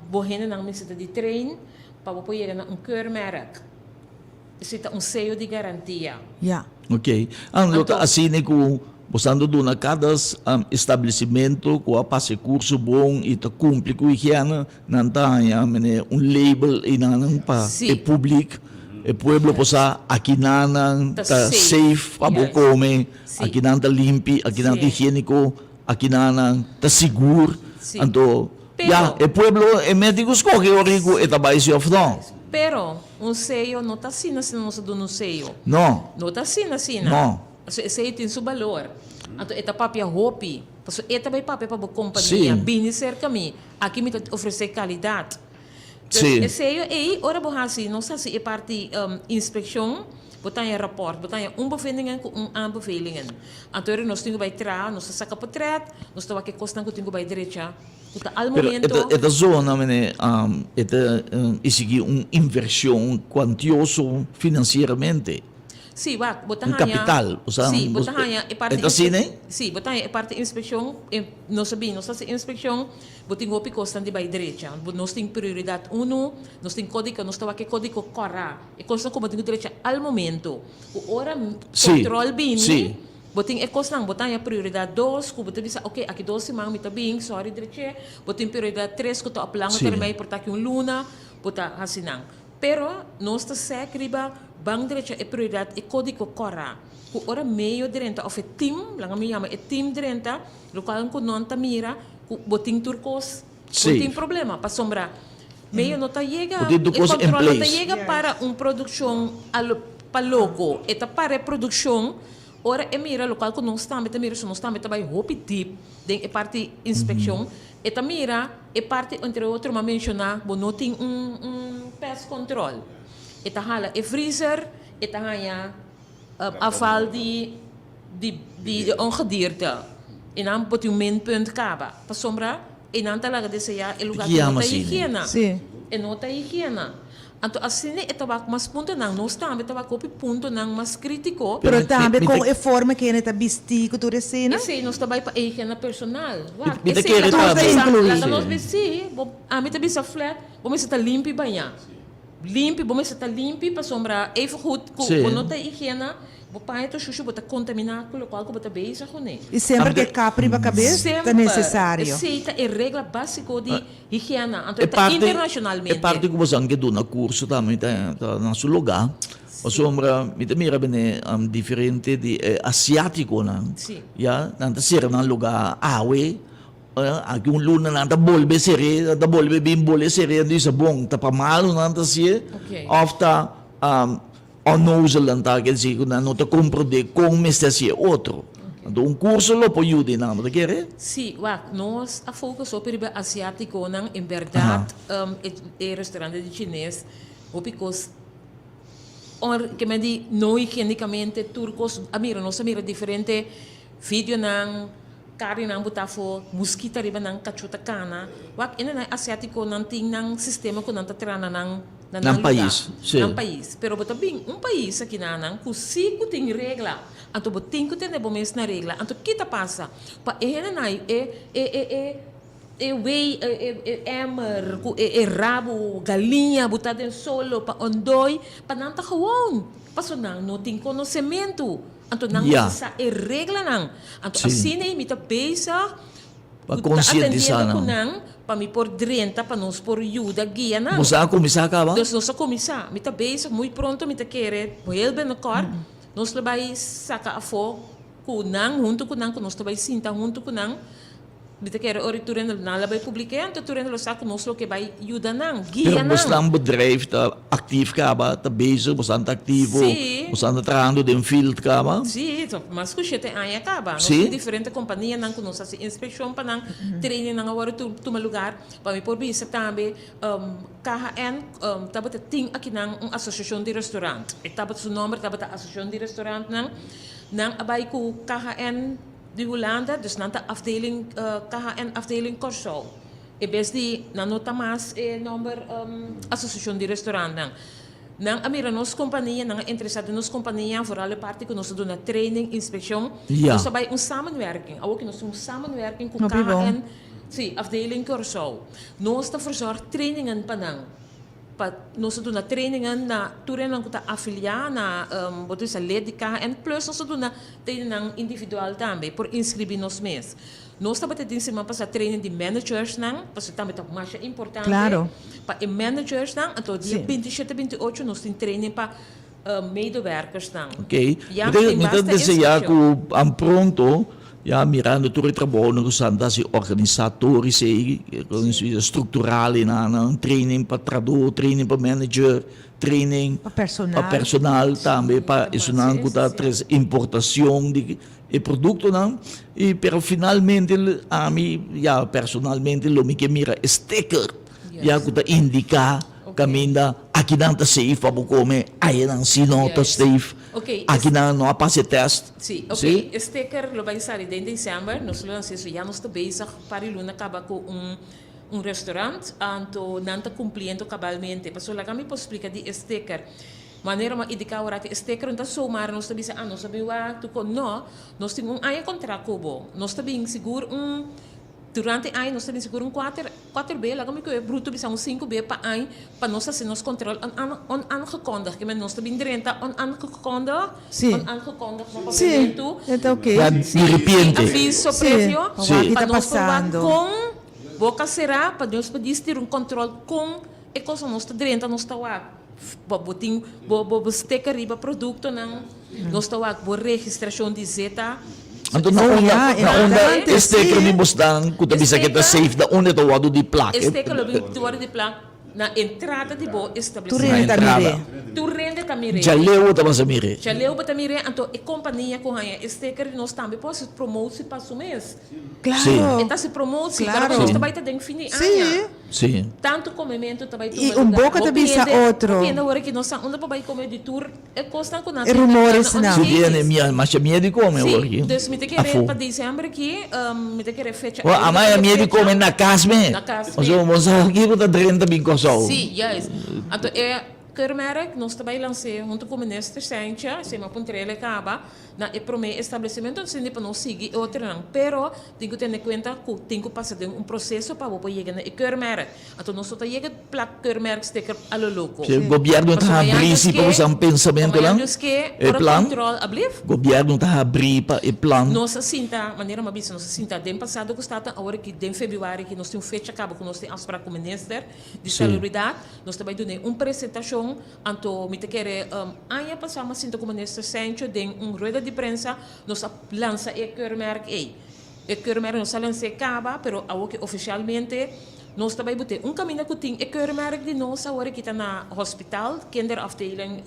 C: Bo hendenan mester ta di train pa bo por yega na un keurmerk. Esei ta un seyo di garantia.
B: Ya.
A: Ok. An lo ta asina ku bosan ta duna kada establesimentu ku a pasa e kurso bon i ta kumpli ku higiena, nan ta haña mene un label einan pa e publik, e pueblo por sa akinan ta safe pa bo kome, akinan ta limpi, akinan ta higieniko, akinan ta sigur. Anto ya e pueblo e mes tin ku skohe ora ku e ta bai si òf no.
C: Pero un seyo no ta asina asina nos a duna un seyo.
A: No.
C: No ta asina asina.
A: No.
C: Pasobra e seyo tin su balor. Anto e ta papia hopi. Pasobra e ta bai papia pa bo kompania.
A: Sí.
C: Bini serka mi. Aki mi ta ofresé kalidat.
A: Sí.
C: Dus e seyo ei, ora bo hasi, nos hasi e parti inspekshon, bo ta haña rapòrt, bo ta haña un bevindingen ku un aanbevelingen. Anto ora nos tin ku bai traha, nos ta saka potrèt, nos ta wak e kosnan ku tin ku bai drecha. Ku ta al
A: Pero
C: momento.
A: e ta e ta zona mene e ta exigí un invershon kuantioso finansieramente.
C: Sí, wak, bo ta
A: Un
C: haña.
A: kapital, osea
C: Sí, bo ta haña e parti
A: e ta asina ei?
C: Sí, bo ta haña e parti inspekshon, nos a bin, nos hasi inspekshon, bo tin hopi kosnan di bai drecha. Bo nos tin prioridat unu, nos tin kódiko, nos ta wak e kódiko kòrá, e kosnan ku bo tin ku drecha al momento. Ku ora
A: Sí,
C: kontròl bini.
A: sí.
C: Bo tin e kosnan, bo ta haña prioridat dos ku bo ta bisa oke aki dos siman mi ta bin, sòri drech'é, bo tin prioridat tres ku ta op lange
A: Sí.
C: termijn por ta aki un luna, bo ta hasi nan. Pero nos ta sèk riba ban drecha e prioridat e kódigo kòrá ku ora meio drenta òf e tim, laga mi yama e tim drenta, lokual ku nan ta mira ku bo tin tur kos, bo
A: Sí.
C: tin problema pasobra meio no ta yega,
A: Bo tin tur
C: e
A: kos in
C: kòntròl no ta
A: place.
C: yega para un produkshon a lo pa loko, e ta para e produkshon Ora e mira lokual ku nos tambe ta mira, so nos tambe ta bai hopi dip den e parti inspekshon, e ta mira e parti entre otro m'a menshoná bo no tin un un pest control. E ta hala e freezer, e ta haña afval di di di ongedierte. E nan bo tin un minpunt kaba, pasobra e nan ta laga deseá e lugá ku no ta higiena. E no ta higiena. Anto asina e ta wak mas puntonan, nos tambe ta wak hopi puntonan mas kritiko.
B: Pero tambe kon e forma ku hende ta bistí ku tur esei, no?
C: Esei nos ta bai pa e higiena personal. Wak,
A: Mi ta
C: esei
A: kere
C: laga nos
A: tambe.
C: bisa,
B: Incluí.
C: laga nos bisa, sí, bo, ami ta bisa flat, bo mester ta limpi bañá. Limpi, bo mester ta limpi pasobra even goed ku
A: Sí.
C: bo no ta higiena, bo paña ta shushu, bo ta kontaminá ku lokual ku bo ta bezig kuné.
B: I semper
A: Ami
B: ku
A: ta.
B: e kap riba kabes ta
C: Semper.
B: nesesario.
C: Esei ta e regla básiko di Higiena, anto
A: E
C: e ta
A: parti, e
C: internacionalmente.
A: parti ku boso ke duna kurso tambe ta ta na su lugá. Pasobra mi ta mira bene diferente di e asiátikonan,
C: Sí.
A: ya, nan ta sera nan lugá awe, aki un luna nan ta bolbe ser'é, nan ta bolbe bin bolbe ser'é, nan bisa bon, ta pa malu nan ta hasié,
C: Oké.
A: òf ta Onnozel nan ta ker si ku nan no ta komprondé kon mester hasi e otro. Anto un kurso lo por yuda nan, bo ta kere?
C: Sí, wak, nos a focus hopi riba asiátikonan, en bèrdat e restaurante di chines hopi kos or ke men di no higiénikamente tur kos a mira, nos a mira diferente videonan, Karinan bo ta afó, muskita riba nan, kachó ta kana. Wak, e nan asiátikonan tin nan sistema ku nan ta traha na nan na nan
A: Nan
C: lugá,
A: pais, sí.
C: nan pais. Pero bo ta bin un pais aki na nan ku sí ku tin regla. Anto bo tin ku tene bo mes na regla. Anto ki ta pasa? Pa e hendenan ei e e e e e wei e e e emmer ku e e rabu galiña bo ta den solo pa ondoi, pa nan ta gewoon. Pasobra nan no tin konosementu. Anto nan
A: Ya.
C: mester sa e reglanan. Anto
A: Sí.
C: asina ei mi ta bezig
A: Pa
C: ku ta
A: konsientisá
C: atendiendo ku
A: nan.
C: nan pa mi por drenta, pa nos por yuda guia nan.
A: Bo sa a kuminsá kaba?
C: Dus nos a kuminsá. Mi ta bezig, muy pronto mi ta kere heel binnenkort nos lo bai saka afó ku nan, huntu ku nan, ku nos ta bai sinta huntu ku nan. Mi ta kere ora tur hende nan la bai publik'é, anto tur hende lo sa ku nos lo ke bai yuda nan, guia
A: Pero
C: nan.
A: bosnan bedrijf ta aktief kaba, ta bezig, bosnan ta aktivo,
C: Sí.
A: bosnan ta trahando den field kaba?
C: Sí, ta mas ku shete aña kaba. Nos
A: Sí.
C: tin diferente kompanianan ku nos hasi inspekshon pa nan, trainingnan a wòrdu tuma lugar. Pa mi por bisa tambe, KHN tabata tin akinan un asosiashon di restaurant. E tabata su nòmber tabata Asosiashon di Restaurantnan. Nan a bai ku KHN. Di Hulanda, dus nan ta afdeling KHN afdeling Kòrsou. E bes di nan no ta mas e nòmber Asosiashon di Restorantnan. Nan a mira nos kompania, nan a interesá den nos kompania, vooral e parti ku nos ta duna training, inspekshon. Nos ta bai un samenwerking. Awor ku nos tin un samenwerking ku KHN, sí, afdeling Kòrsou. Nos ta verzorg trainingen pa nan. Pa nos ta duna trainingen na tur hendenan ku ta afiliá na bo ta bisa lid di KN plus nos ta duna traininnan individual tambe por inskribí nos mes. Nos tabata tin siman pasá training di managersnan pasobra tambe ta masha importante pa e managersnan anto dia 27 28 nos tin training pa medewerkersnan.
A: Ok, mi ta desea ku an pronto ya mirando tur e trabounan ku esnan ta hasi organisatorisch ei, struktural einan, training pa trahadó, training pa manager, training pa personal tambe pa esunnan ku ta trese importacion di e produktonan i pero finalmente ami ya personalmente lo mi ke mira e sticker ya ku ta indiká Kaminda akinan ta safe pa bo kome, ayanan si no ta safe. Akinan no a pasa e test.
C: Sí, ok. E sticker lo bai sali den december. Nos lo lansa eso. Ya nos ta bezig par di luna kaba ku un un restaurant, anto nan ta kumpliendo kabalmente. Pasobra laga mi por splika di e sticker. Manera mi a indiká awor aki, e sticker no ta zomaar nos ta bisa, ah, nos a bin wak tur kos. No, nos tin un aña kontrakt ku bo. Nos ta bin sigur un. Durante e aña nos ta bin sigur un kuater, kuater be, laga mi koe bruto bisa un sinku be pa aña pa nos hasi nos control onaangekondigd. Kimen nos ta bin drenta onaangekondigd, onaangekondigd na papiamentu.
B: Sí, e ta oké.
A: Ya di repente.
C: Sin aviso previo.
B: Sí, pa wak ki
C: Pa
B: ta
C: nos por wak
B: pasando.
C: kon boka será pa nos por distir un control kon e cosa nos ta drenta nos ta wak. Bo bo tin bo bo sticker riba productonan. Nos ta wak bo registrashon di zeta.
A: Anto na
B: Oh,
A: unda,
B: ya,
A: na unda
B: importante,
A: e steker
B: sí.
A: di bosnan ku ta bisa ke ta safe, na unda e ta wòrdu di plak?
C: E steker lo bin wòrdu di plak na entrada di bo
B: Tur
C: establesimentu.
B: hende ta
A: Na
B: mir'é.
A: entrada.
C: Tur hende ta mir'é.
A: Djaleu bo ta basa mir'é.
C: Djaleu bo ta mir'é, anto e kompania ku haña e steker di nos tambe por hasi promotie pa su mes.
B: Claro.
C: E ta hasi promotie,
B: Claro.
C: pero nos ta bai ta den fin di aña.
B: Sí.
A: Sí.
C: Tantu komementu ta bai tuma
B: I un
C: lugar.
B: boka ta
C: Hopi
B: bisa
C: hende,
B: otro.
C: hopi hende awor aki no sa unda pa bai kome di tur. E kosnan ku nan
B: E
C: tin
B: rumores nan.
A: Si tiene mia masha miedu di kome awor
C: Sí,
A: aki.
C: dus mi ta kere
A: Afó.
C: pa december aki, mi ta kere fecha.
A: Bo ama e miedu di kome na kas me.
C: Na kas me.
A: Pasobra bo sa kiko ta drenta bin Kòrsou.
C: Sí, juist. Anto e keurmerk nos ta bai lans'é huntu ku minister Sentje, si mi a puntr'el e kaba, na e promé establesimentu, asina pa nos sigui e otronan. Pero tin ku tene kuenta ku tin ku pasa den un proseso pa bo por yega na e keurmerk. Anto nos no ta yega plak keurmerk sticker a lo loco.
A: Si gobierno ta habrí si pa usa un pensamentonan, e plan, gobierno ta habrí pa e plan.
C: Nos a sinta, manera mi a bisa, nos a sinta den pasado ku Staten, awor aki den februari aki nos tin un fecha kaba ku nos tin afsprak ku minister di Salubridat, nos ta bai dun'é un presentashon, anto mi ta kere aña pasá mi a sinta ku minister Sancho den un rueda di prensa, nos a lansa e keurmerk ei. E keurmerk nos a lans'é kaba, pero awor ki ofishalmente nos ta bai bot'é. Un kaminda ku tin e keurmerk di nos awor aki ta na hospital, kinderafdeling,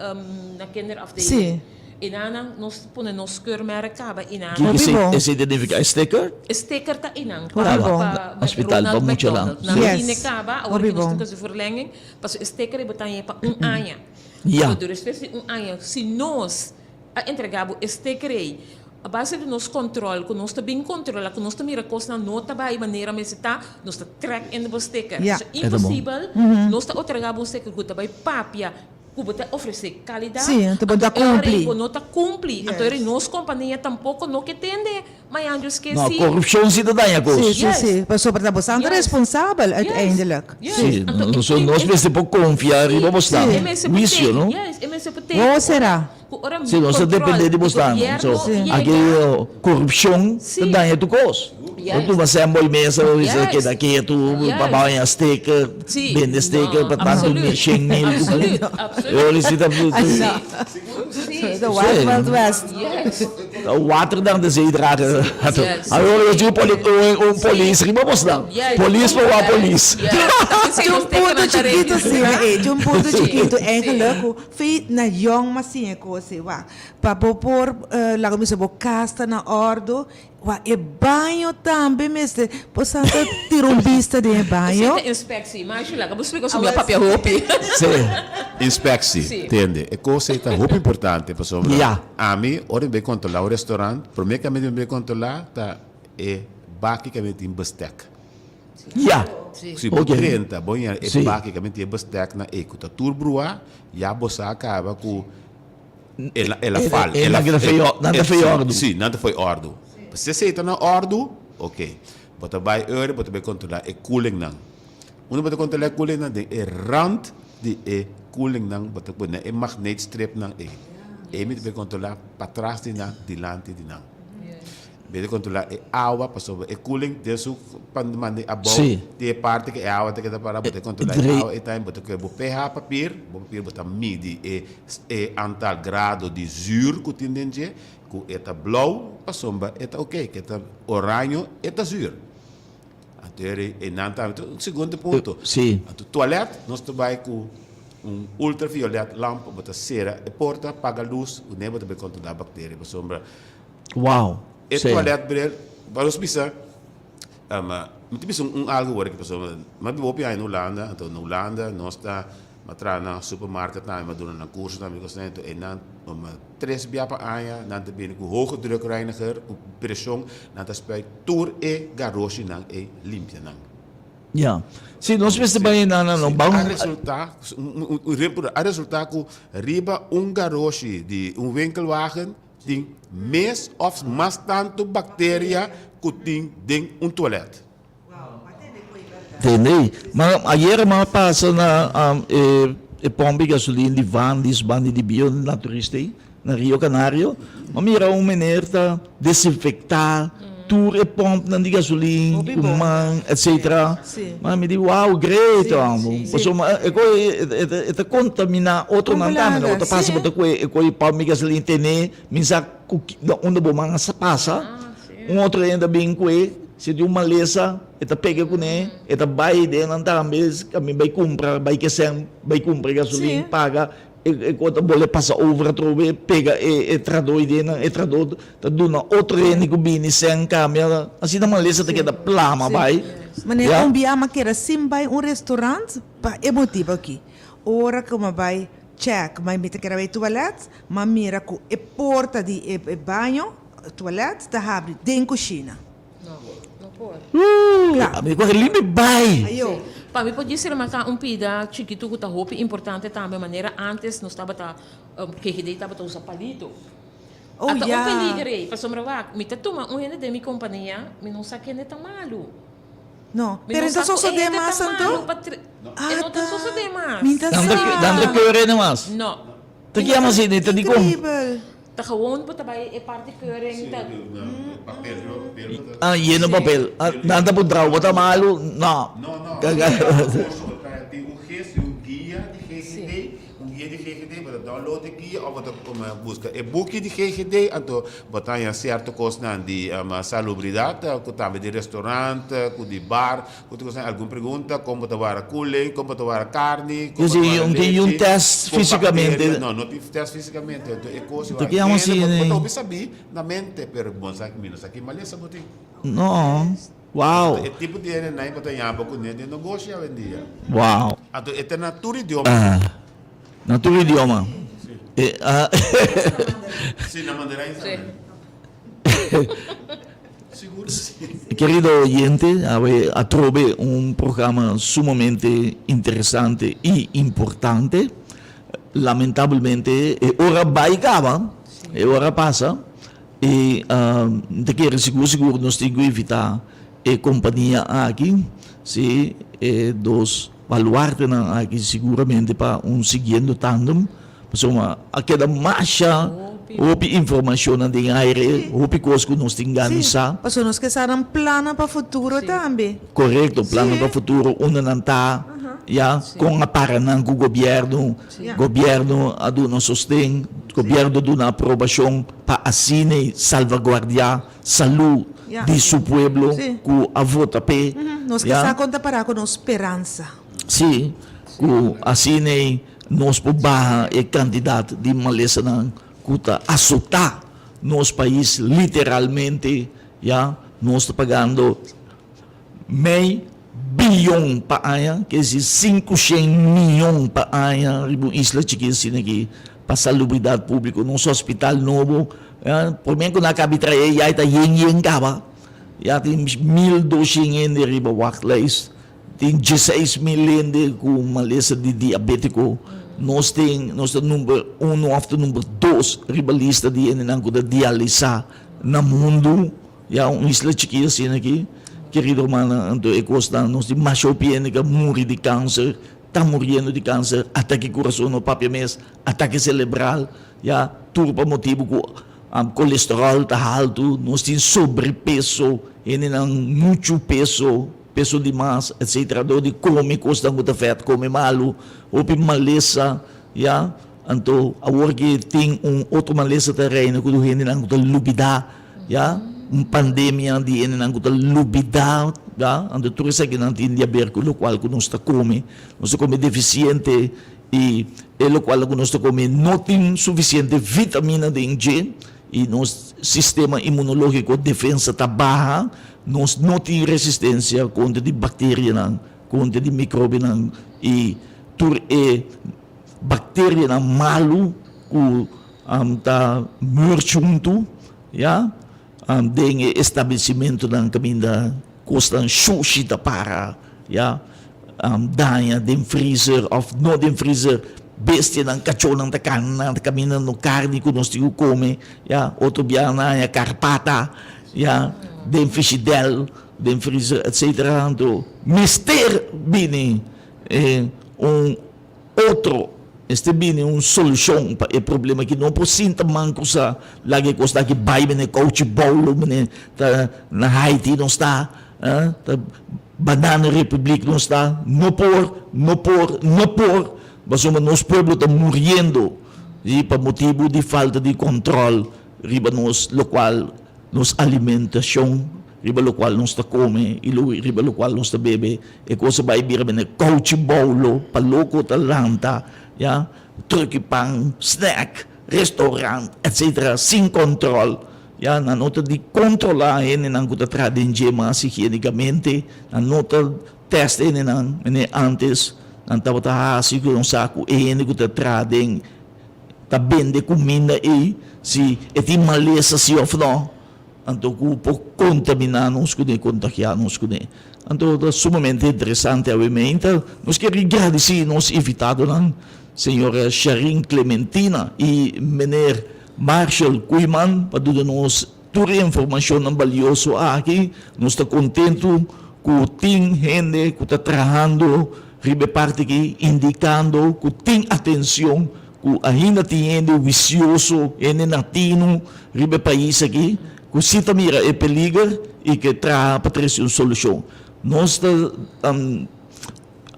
C: na kinderafdeling.
B: Sí.
C: I nan nos pone nos keurmerk kaba i nan.
A: Kiko
B: Hopi
A: esei
B: bon.
A: esei ta nifiká? E sticker?
C: E sticker ta einan
B: Hopi
C: pa
B: bon.
C: pa
A: Hospital pa
C: Ronald
A: muchanan.
C: McDonald. Nan
B: Yes.
C: tin e kaba, awor
B: Hopi
C: ki nos
B: bon.
C: tin ku hasi verlenging, pasobra e sticker ei bo ta haña pa un aña.
A: Ya.
C: Anto despues di un aña, si nos a entregá bo e sticker ei, A base di nos control, cu nos ta bin controla, cu nos ta mira cosnan no ta bay manera mester ta, nos ta trek in bo sticker.
B: Ja.
C: So imposibel, nos ta otorga bo un sticker cu ta bay papia, cu bo ta ofrece calidad,
B: Sí, anto bo ta
C: anto e ora
B: cumpli.
C: ei bo no ta cumpli, anto e ora ei nos compania tampoco no ke tende mañan Dios ke
A: No,
C: si.
A: corupcion si ta daña cos.
B: Sí, sí,
C: Yes.
B: sí. Pasobra ta bosan ta
C: Yes.
B: responsabel
C: Yes.
B: uiteindelijk.
C: Yes.
A: Sí,
C: Anto e
A: nos,
C: tin-
A: nos
C: e-
A: mester por confia riba
C: Sí,
A: bosnan.
C: e mester por
A: Huicio,
C: te-
A: no?
C: Yes, e mester por te-
B: Wo será?
C: Ku ora
A: Si nos ta
C: control
A: depende di
C: di
A: bosnan.
C: gobierno
A: So,
C: yega.
A: aki corupcion ta
C: Sí.
A: daña tur cos.
C: Yes.
A: Bo tuma sembol mesa, bo bisa
C: Yes.
A: keda ketu,
C: Yes.
A: pa baña sticker,
C: Sí.
A: bende sticker
C: No,
A: pa tantu
C: absoluut.
A: mil, shen mil.
C: Absoluut, absoluut.
A: Ora si ta
C: Sí.
B: The Wild Wild West.
C: Yes.
A: Water dan de zeedrager. Awor yo tin un polis riba bos nan. Polis pa wak polis.
B: Tin un punto chikito si, tin un punto chikito eigenlijk ku fi na yong mas siña e kos ei wak. Pa bo por laga mi bisa bo kas ta na òrdu wak e baño tambe mester bo sa ta tira un bista den e baño.
C: Esei ta inspectie. Marshall laga bo splika su mi a papia hopi.
D: Inspectie, tende e kos ei ta hopi importante pasobra ami ora mi bai kontrolá un restaurant prome ku ami bai kontrolá ta e baki ku ami tin bestek. Si bo drenta bo ña e baki ku ami tin e bestek na ei ku ta tur bruá ya bo sa kaba ku El a fal.
A: E nan ta fei nan ta fei òrdu.
D: Sí, nan ta fei òrdu. Si esei ta na òrdu, ok. Bo ta bai ora, bo ta bai kontrolá e koelingnan. Unda bo ta kontrolá e koelingnan? Den e rand di e koelingnan bo ta pone e magneetstripnan ei. Ei mi ta bai kontrolá patras di nan, dilanti di nan. Mi ta kontrolá e awa pasobra e cooling den su pa manda abou tin e parti ku e awa ta keda pará bo ta kontrolá e awa ei tambe bo ta kohe bo pH papier bo papier bo ta midi e e antal grado di zuur ku tin den dje ku e ta blou pasobra e ta oke ku e ta oraño e ta zuur anto e nan tambe ta un segundo punto anto tualet nos ta bai ku un ultraviolet lamp bo ta sera e porta paga lus ku bo ta bai kontrolá bakteria pasobra
A: Wow.
D: E toiletbril, pa nos bisa, mi ta bisa un algo awor aki pasobra mi a biba hopi aña na Hulanda, anto na Hulanda nos ta a traha na supermarket tambe, mi a duna nan curso tambe cos asina, anto einan tres bia pa aña nan ta bini cu hoge drukreiniger, cu presion, nan ta spuit tur e garoshinan ei limpia nan.
A: Ya. Si, nos mester bai einan nan no.
D: A resulta, a resulta cu riba un garoshi di un winkelwagen, Tin mes of mas tantu bakteria ku tin den un tualet.
A: Tende? Ma ayer mi a pasa na e pomp di gasolin di Vandis banda di Bio Naturista ei, na Rio Canario. Mi a mira un meneer ta desinfecta tur e pompnan di gasolin ku man etcetera. Ma mi di wow great amo. Pasobra e koe e ta kontamina otronan tambe. No bo ta pasa bo ta koe e koe pòmp di gasolin tene mi sa ku na unda bo man a pasa. Un otro hende a bin koe si tin un malesa e ta pega kuné e ta bai den nan tambe mi bai kumpra bai kesen bai kumpra gasolin paga. E kos ta bole pasa over atrobe, pega e trahadó ei den nan, e trahadó ta duna otro hende ku bini sèn kambia, asina malesa ta keda plama bai.
B: Manera un bia mi a keda sin bai un restaurant pa e motibu aki. Ora ku mi a bai chèk ma mi ta keda bai tualèt, mi a mira ku e porta di e baño, tualèt, ta habri den kushina.
C: No, no por.
A: Ooh, mi kohe limpi bai.
B: Ayo.
C: Pa mi por djis remarká un pida chikitu ku ta hopi importante tambe, manera antes nos tabata, GGD tabata usa palito.
B: Oh,
C: Ata un
B: ya.
C: peliger ei, pasobra wak, mi ta tuma un hende den mi kompania, mi no sa kende ta malu.
B: No,
C: Mi
B: pero
C: no
B: e ta
C: sa ku e
B: sosodé
C: hende
B: mas
C: ta
B: anto?
C: malu pa tre-, e no ta
B: Ata,
C: sosodé mas.
B: mi ta
A: Dan
B: sa.
A: ta, dan ta keur hende mas.
C: No.
A: Ta ki yama asina, ta dikon?
B: Increíbel.
C: Ta gewoon bo ta bai e parti keuring ta.
A: Ah, yeno papel. Ah, nan ta puntra bo ta malu? No.
D: No, no. Tin un gis, un guia di GGD, un guia di GGD, bo ta download e guia of bo ta buska e buki di GGD, anto bo ta haña sierto kosnan di salubridat, ku tambe di restaurant, ku di bar, ku tur kosnan. Algun pregunta, kon bo ta wara koeling, kon bo ta wara karni, kon bo ta wara
A: Un tin un
D: lechi,
A: test
D: kon
A: físikamente.
D: bakteria. No, no tin test físikamente. Anto e kos
A: Ta ki amo
D: hende, bo
A: asina.
D: ta hopi sabí na mente, pero bo no sa, mi no sa ki malesa bo tin.
A: No. Wow.
D: E tipo di hende nan bo ta yama kuné den negoshi awendia.
A: Wow.
D: Anto e ta na tur idioma.
A: Ah, na tur idioma.
D: Si.
A: E, ah.
D: Si, na mandarin tambe. Sigur si.
A: Kerido oyente, awe atrobe un programa sumamente interesante i importante. Lamentablemente e ora bai kaba, e ora pasa i mi ta kere sigur sigur nos tin ku invitá e kompania aki, si, e dos baluartenan aki siguramente pa un siguiendo tandem. Pasobra a keda masha hopi informashonnan den aire, hopi kos ku nos tin gana di sa.
B: Sí, pasobra nos ke sa nan plannan pa futuro tambe.
A: Korekto, plannan pa futuro, unda nan ta, ya, kon a para nan ku gobièrnu, gobièrnu a duna sosten. Gobièrnu duna aprobashon pa asina salvaguardiá salú di su pueblo ku a vota p'e.
B: Nos ke sa kon ta pará ku nos speransa.
A: Sí, ku asina nos por baha e kantidat di malesanan ku ta asotá nos pais literalmente, ya. Nos ta pagando mei biyon pa aña, ke disi 500 miyon pa aña riba un isla chikí asina aki pa salubridat públiko. Nos hospital nobo, promé ku nan a kabi trae ya e ta yen yen kaba, ya tin 1200 hende riba wachtlijst, tin 16.000 hende ku malesa di diabétiko. Nos tin, nos ta number uno òf ta number dos riba lista di hendenan ku ta dialisá na mundu. Ya un isla chikí asina aki, kerido hermana, anto e kosnan nos tin masha hopi hende ku a muri di kanser, ta muriendo di kanser, atake kurason no papia mes, atake selebral, ya, tur pa motibu ku kolesteròl ta haltu, nos tin sobrepeso, hendenan muchu peso, peso di mas, etsetera, dor di kome kosnan ku ta fèt, kome malu, hopi malesa, ya, anto awor ke tin un otro malesa ta reina ku tur hendenan ku ta lubidá. Ya, un pandemia di hendenan ku ta lubidá, ya, anto tur esakinan tin di haber ku lokual ku nos ta kome. Nos ta kome defisiente i e lokual ku nos ta kome no tin sufisiente vitamina den dje i nos sistema inmunológiko, defensa, ta baha, nos no tin resistensia kontra di bakterianan, kontra di mikrobionan i tur e bakterianan malu ku ta merge huntu ya den e establecimentonan kaminda kosnan shushi ta para ya daña den freezer of no den freezer bestianan kachónan ta kana kaminda no karni ku nos tin ku kome ya otro bia nan haña karpata ya den frishidèl den freezer etcetera anto mester bini un Otro, mester bini un solushon pa e problema aki. No por sinta man ku sa laga e kos aki bai mene kouchi boulo mene ta na Haiti nos ta, ta banana republiek nos ta. No por, no por, no por, pasobra nos pueblo ta muriendo i pa motibu di falta di kòntròl riba nos lokual nos alimentashon. Riba lokual nos ta kome i riba lokual nos ta bebe, e kos a bai bira bene kouchi boulo pa loko ta lanta, ya, truki pan, snack, restaurant, etcetera, sin kòntròl, ya, nan no ta di kontrolá hendenan ku ta traha den dje mas higienikamente, nan no ta tèst hendenan mene ántes nan tabata hasi ku nos sa ku e hende ku ta traha den ta bende kuminda ei si e tin malesa si òf nò. Anto ku por kontaminá nos kuné, kontagiá nos kuné. Anto ta sumamente interesante awe meinta. Nos kier gradisí nos invitadonan, señora Sharin Clementina i meneer Marshall Koeiman pa duna nos tur e informashonnan balioso aki. Nos ta kontentu ku tin hende ku ta trahando riba e parti aki, indikando ku tin atenshon Ku ainda tin hende wisioso, hende natino riba e pais aki ku si ta mira e peliger i ke traha pa trese un solushon. Nos ta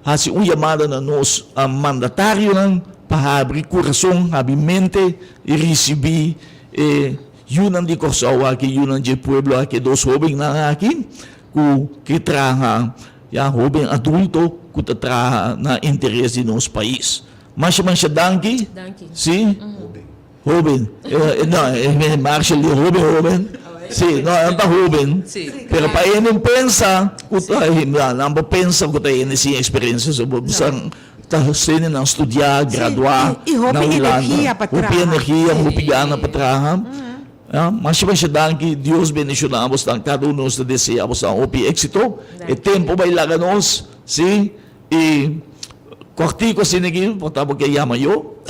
A: hasi un yamada na nos mandatarionan pa habri kurason, habri mente i risibí e yunan di Kòrsou aki, yunan dje pueblo aki, e dos hóbennan aki ku ke traha, ya hóben adulto ku ta traha na interes di nos pais. Masha masha danki.
C: Danki.
A: Si. Hoben. No, Marshall di hoben hoben. Si, no, nan ta hoben.
C: Si.
A: Pero pa hende pensa ku ta, nan por pensa ku ta hende sin eksperensia. So bo bisa ta hende nan studiá, graduá
B: I
A: na
B: hopi
A: Hulanda.
B: energia pa
A: Hopi
B: traha.
A: energia, hopi gana pa traha. Ya, masha masha danki. Dios bendishoná bosnan. Kada un nos ta deseá bosnan hopi éksito. E tempu bai laga nos, si. I kòrtiku asina aki bo ta bo ke yama yo.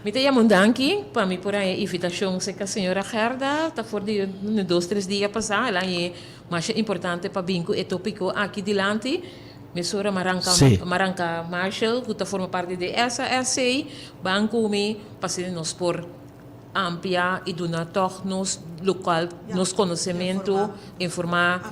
C: Mi ta yama un danki pa mi por haña invitashon serka señora Gerda. Ta for di un dos tres dia pasá el a haña masha importante pa bin ku e topiko aki dilanti. Mesora mi a ranka mi a ranka Marshall ku ta forma parti di SASC ban ku mi pa asina nos por amplia i duna tòg nos lokal nos konosementu informá.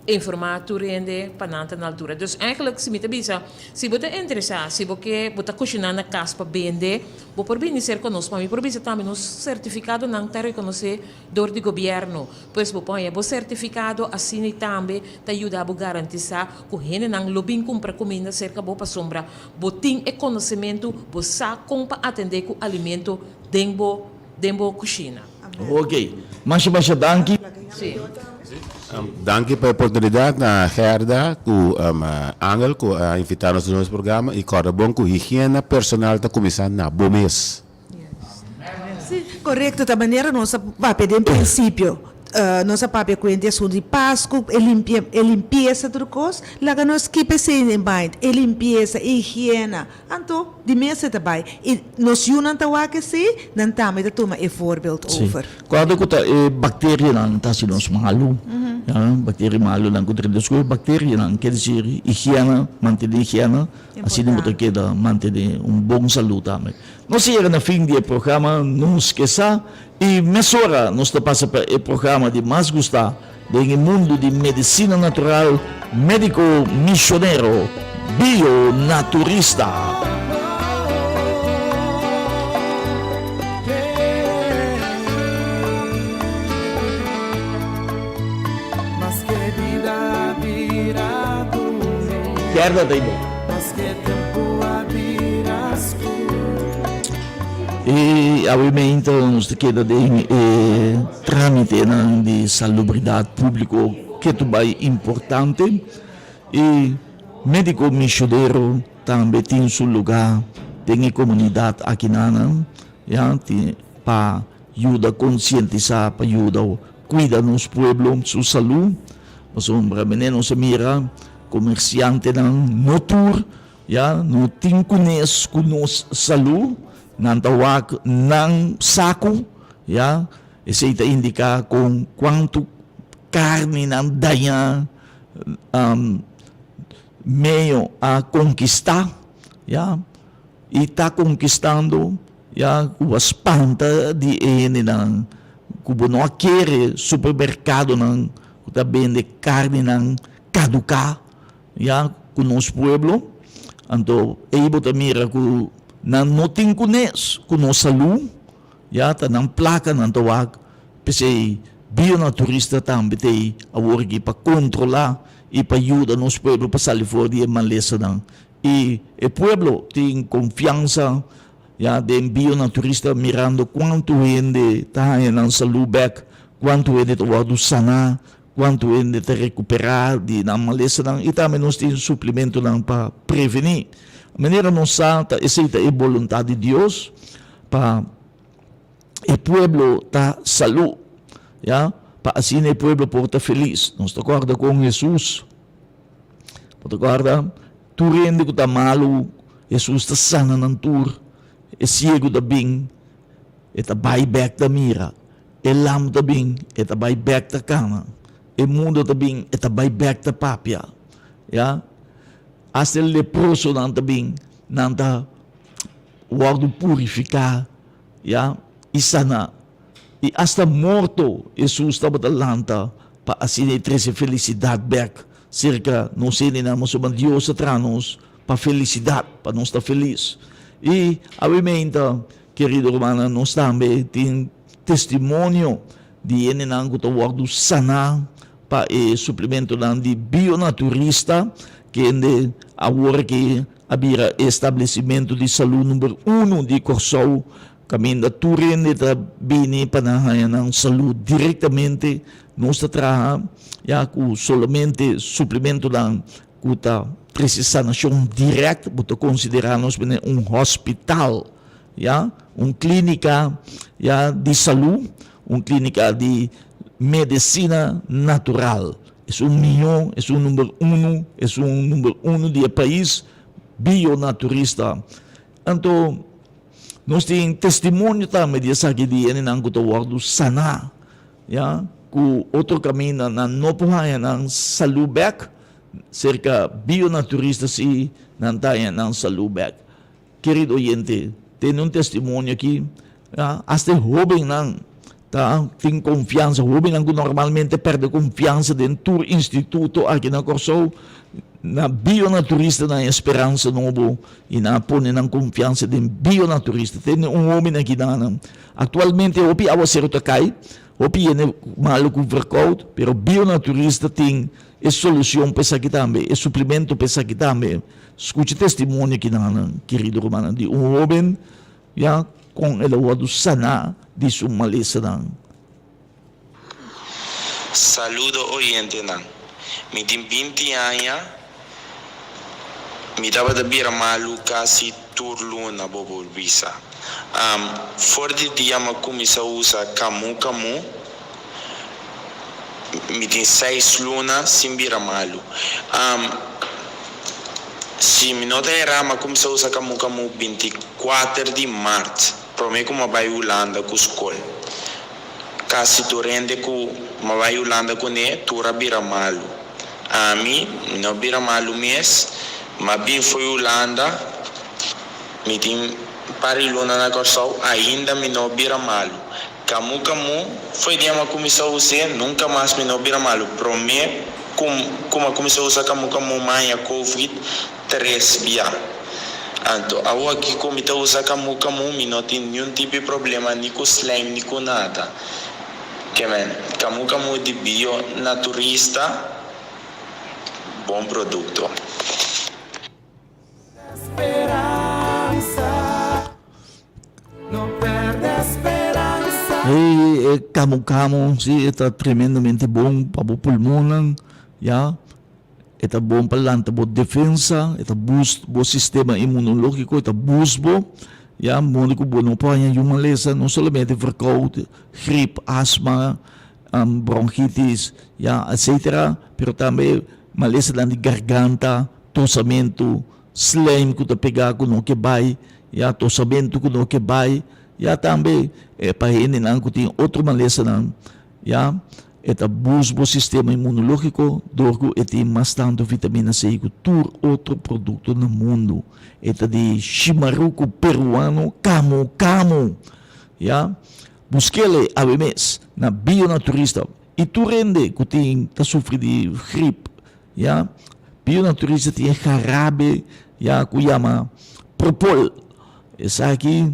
C: Informá tur hende pa nan ta na altura. Dus eigenlijk si mi ta bisa, si bo ta interesá, si bo ke bo ta kushiná na kas pa bende, bo por bini serka nos. Pa mi por bisa tambe nos sertifikadonan ta rekonosé dor di gobièrnu. Pues bo por haña bo sertifikado asina i tambe ta yuda bo garantisá ku hendenan lo bin kumpra kuminda serka bo pasobra bo tin e konosementu, bo sa kon pa atendé ku alimento den bo den bo kushina.
A: Ok. Masha masha danki.
C: Sí.
D: Danki pa e oportunidat na Gerda ku Angel ku a invita nos na nos programa i kòrda bon ku higiena personal ta kuminsá na bo mes.
B: Sí, korekto. Ta manera nos a papia den prinsipio. Nos a papia ku hende asuntu di Pasku, e limpia, e limpiesa tur kos. Laga nos keep esei in mind, e limpiesa, e higiena. Anto, di mes e ta bai. I nos yunan ta wak esei, nan tambe ta tuma e voorbeeld over.
A: Sí. Cuando cu ta e bacterianan ta haci nos malu, ya, bacteria malunan cu ta rende nos cu e bacterianan, quiere decir higiena, mantene higiena, asina bo ta keda mantene un bon salud tambe. Nos a yega na fin di e programa Nos Ke Sa y mesora nos ta pasa pa e programa di mas gusta den e mundu di medicina natural, Medico Misionero Bionaturista. Gerda ta ibo. Y awe nos ta keda den e tramitenan di salubridad publico ke ta bay importante y medico misionero tambe tin su lugar den e comunidad akinan ya pa yuda concientisa pa yuda cuida nos pueblo su salud pasobra mene nos a mira comerciantenan no tur Ya no tin kunes ku nos salú, nan ta wak nan saku, ya, esei ta indiká kon kuantu karni nan dañá medio a konkistá, ya, i ta konkistando, ya, ku a spanta di e hendenan ku bo no a kere supermerkadonan ku ta bende karninan kaduká. Ya cu nos pueblo, anto ey bo ta mira cu nan no tin cunes cu nos salud, ya ta nan placa nan ta wak, p'esey bionaturista tambe ta ey awor aki pa controla y pa yuda nos pueblo pa sali for di e malesanan. Y e pueblo tin confiansa ya den bionaturista mirando cuanto hende ta haya nan salud bek, cuanto hende ta wordo sana, Kuantu hende ta rekuperá di nan malesanan i tambe nos tin suplimentonan pa prevení. Manera nos sa ta esei ta e boluntat di Dios pa e pueblo ta salú, ya, pa asina e pueblo por ta felis. Nos ta kòrda kon Hesus, bo ta kòrda? Tur hende ku ta malu, Hesus ta sana nan tur. E siegu ta bin, e ta bai bèk ta mira. E lam ta bin, e ta bai bèk ta kana. E mundo ta bin, e ta bai bèk ta papia. Ya. Asta e leprosonan ta bin, nan ta wòrdu purifiká, ya, i saná. I asta morto Hesus tabata lanta pa asina e trese felisidat bèk serka nos hendenan, pasobra Dios a traha nos pa felisidat, pa nos ta felis. I awe meinta, kerido rumannan, nos tambe tin testimonio di hendenan ku ta wòrdu saná pa e suplementonan di bionaturista, kende awor aki a bira e establesimentu di salú number uno di Kòrsou, kaminda tur hende ta bini pa nan haña nan salú direktamente. Nos ta traha ya ku solamente suplementonan ku ta trese sanashon dirèkt, bo ta konsiderá nos mene un hospital, ya, un klínika, ya, di salú, un klínika di medesina natural. Esun mihó, esun number uno, esun number uno di e pais bionaturista. Anto nos tin testimonio tambe di esaki di hendenan ku ta wòrdu saná. Ya ku otro kaminda nan no por haña nan salú bèk, serka bionaturista sí nan ta haña nan salú bèk. Kerido oyente, tene un testimonio aki, ya, asta e hóbennan Ta tin konfiansa, hóbennan ku normalmente pèrdè konfiansa den tur instituto aki na Kòrsou, na bionaturista nan e speransa nobo i nan a pone nan konfiansa den bionaturista. Tende un hóben aki nan. Aktualmente hopi awaseru ta kai, hopi hende malu ku verkoud, pero bionaturista tin e solushon pa esaki tambe, e suplemento pa esaki tambe. Skucha testimonio aki nan, kerido rumannan, di un hóben. Ya kon el a wòrdu saná di su malesanan.
E: Saludo oyentenan. Mi tin 20 aña, mi tabata bira malu kasi tur luna bo por bisa. For di dia m'a kuminsá usa Kamu Kamu, mi tin seis luna sin bira malu. Si mi no ta erá, m'a kuminsá usa Kamu Kamu 24 di mart, promé ku m'a bai Hulanda ku skol. Kasi tur hende ku m'a bai Hulanda kuné, tur a bira malu. Ami, mi no bira malu mes, m'a bin fo'i Hulanda, mi tin par di luna na Kòrsou, ainda mi no bira malu. Kamu Kamu, fo'i dia m'a kuminsá us'é, nunka mas mi no bira malu. Promé ku ku m'a kuminsá usa Kamu Kamu m'a haña covid tres bia. Anto awor aki ku mi ta usa Kamu Kamu mi no tin niun tipo di problema ni ku slijm ni ku nada. Ke men, Kamu Kamu di Bio Naturista, bon produkto.
A: Hey, e kamu kamu, si, e ta tremendamente bon pa bo pulmonnan, ya. E ta bon pa lanta bo defensa, e ta boost bo sistema inmunológiko, e ta boost bo, ya, modo ku bo no por haña yu malesa, no solamente verkoud, grip, asma, bronkitis, ya, etcetera, pero tambe malesanan di garganta, tosamentu, slijm ku ta pega ku no ke bai, ya, tosamentu ku no ke bai, ya, tambe pa hendenan ku tin otro malesanan, ya. E ta boost bo sistema inmunológiko dor ku e tin mas tantu vitamina C ku tur otro produkto na mundu. E ta di shimaruku peruano Kamu Kamu. Ya. Busk'el awe mes na Bionaturista. I tur hende ku tin ta sufri di grip, ya, Bionaturista tin e jarabe, ya, ku yama Propol. Esaki.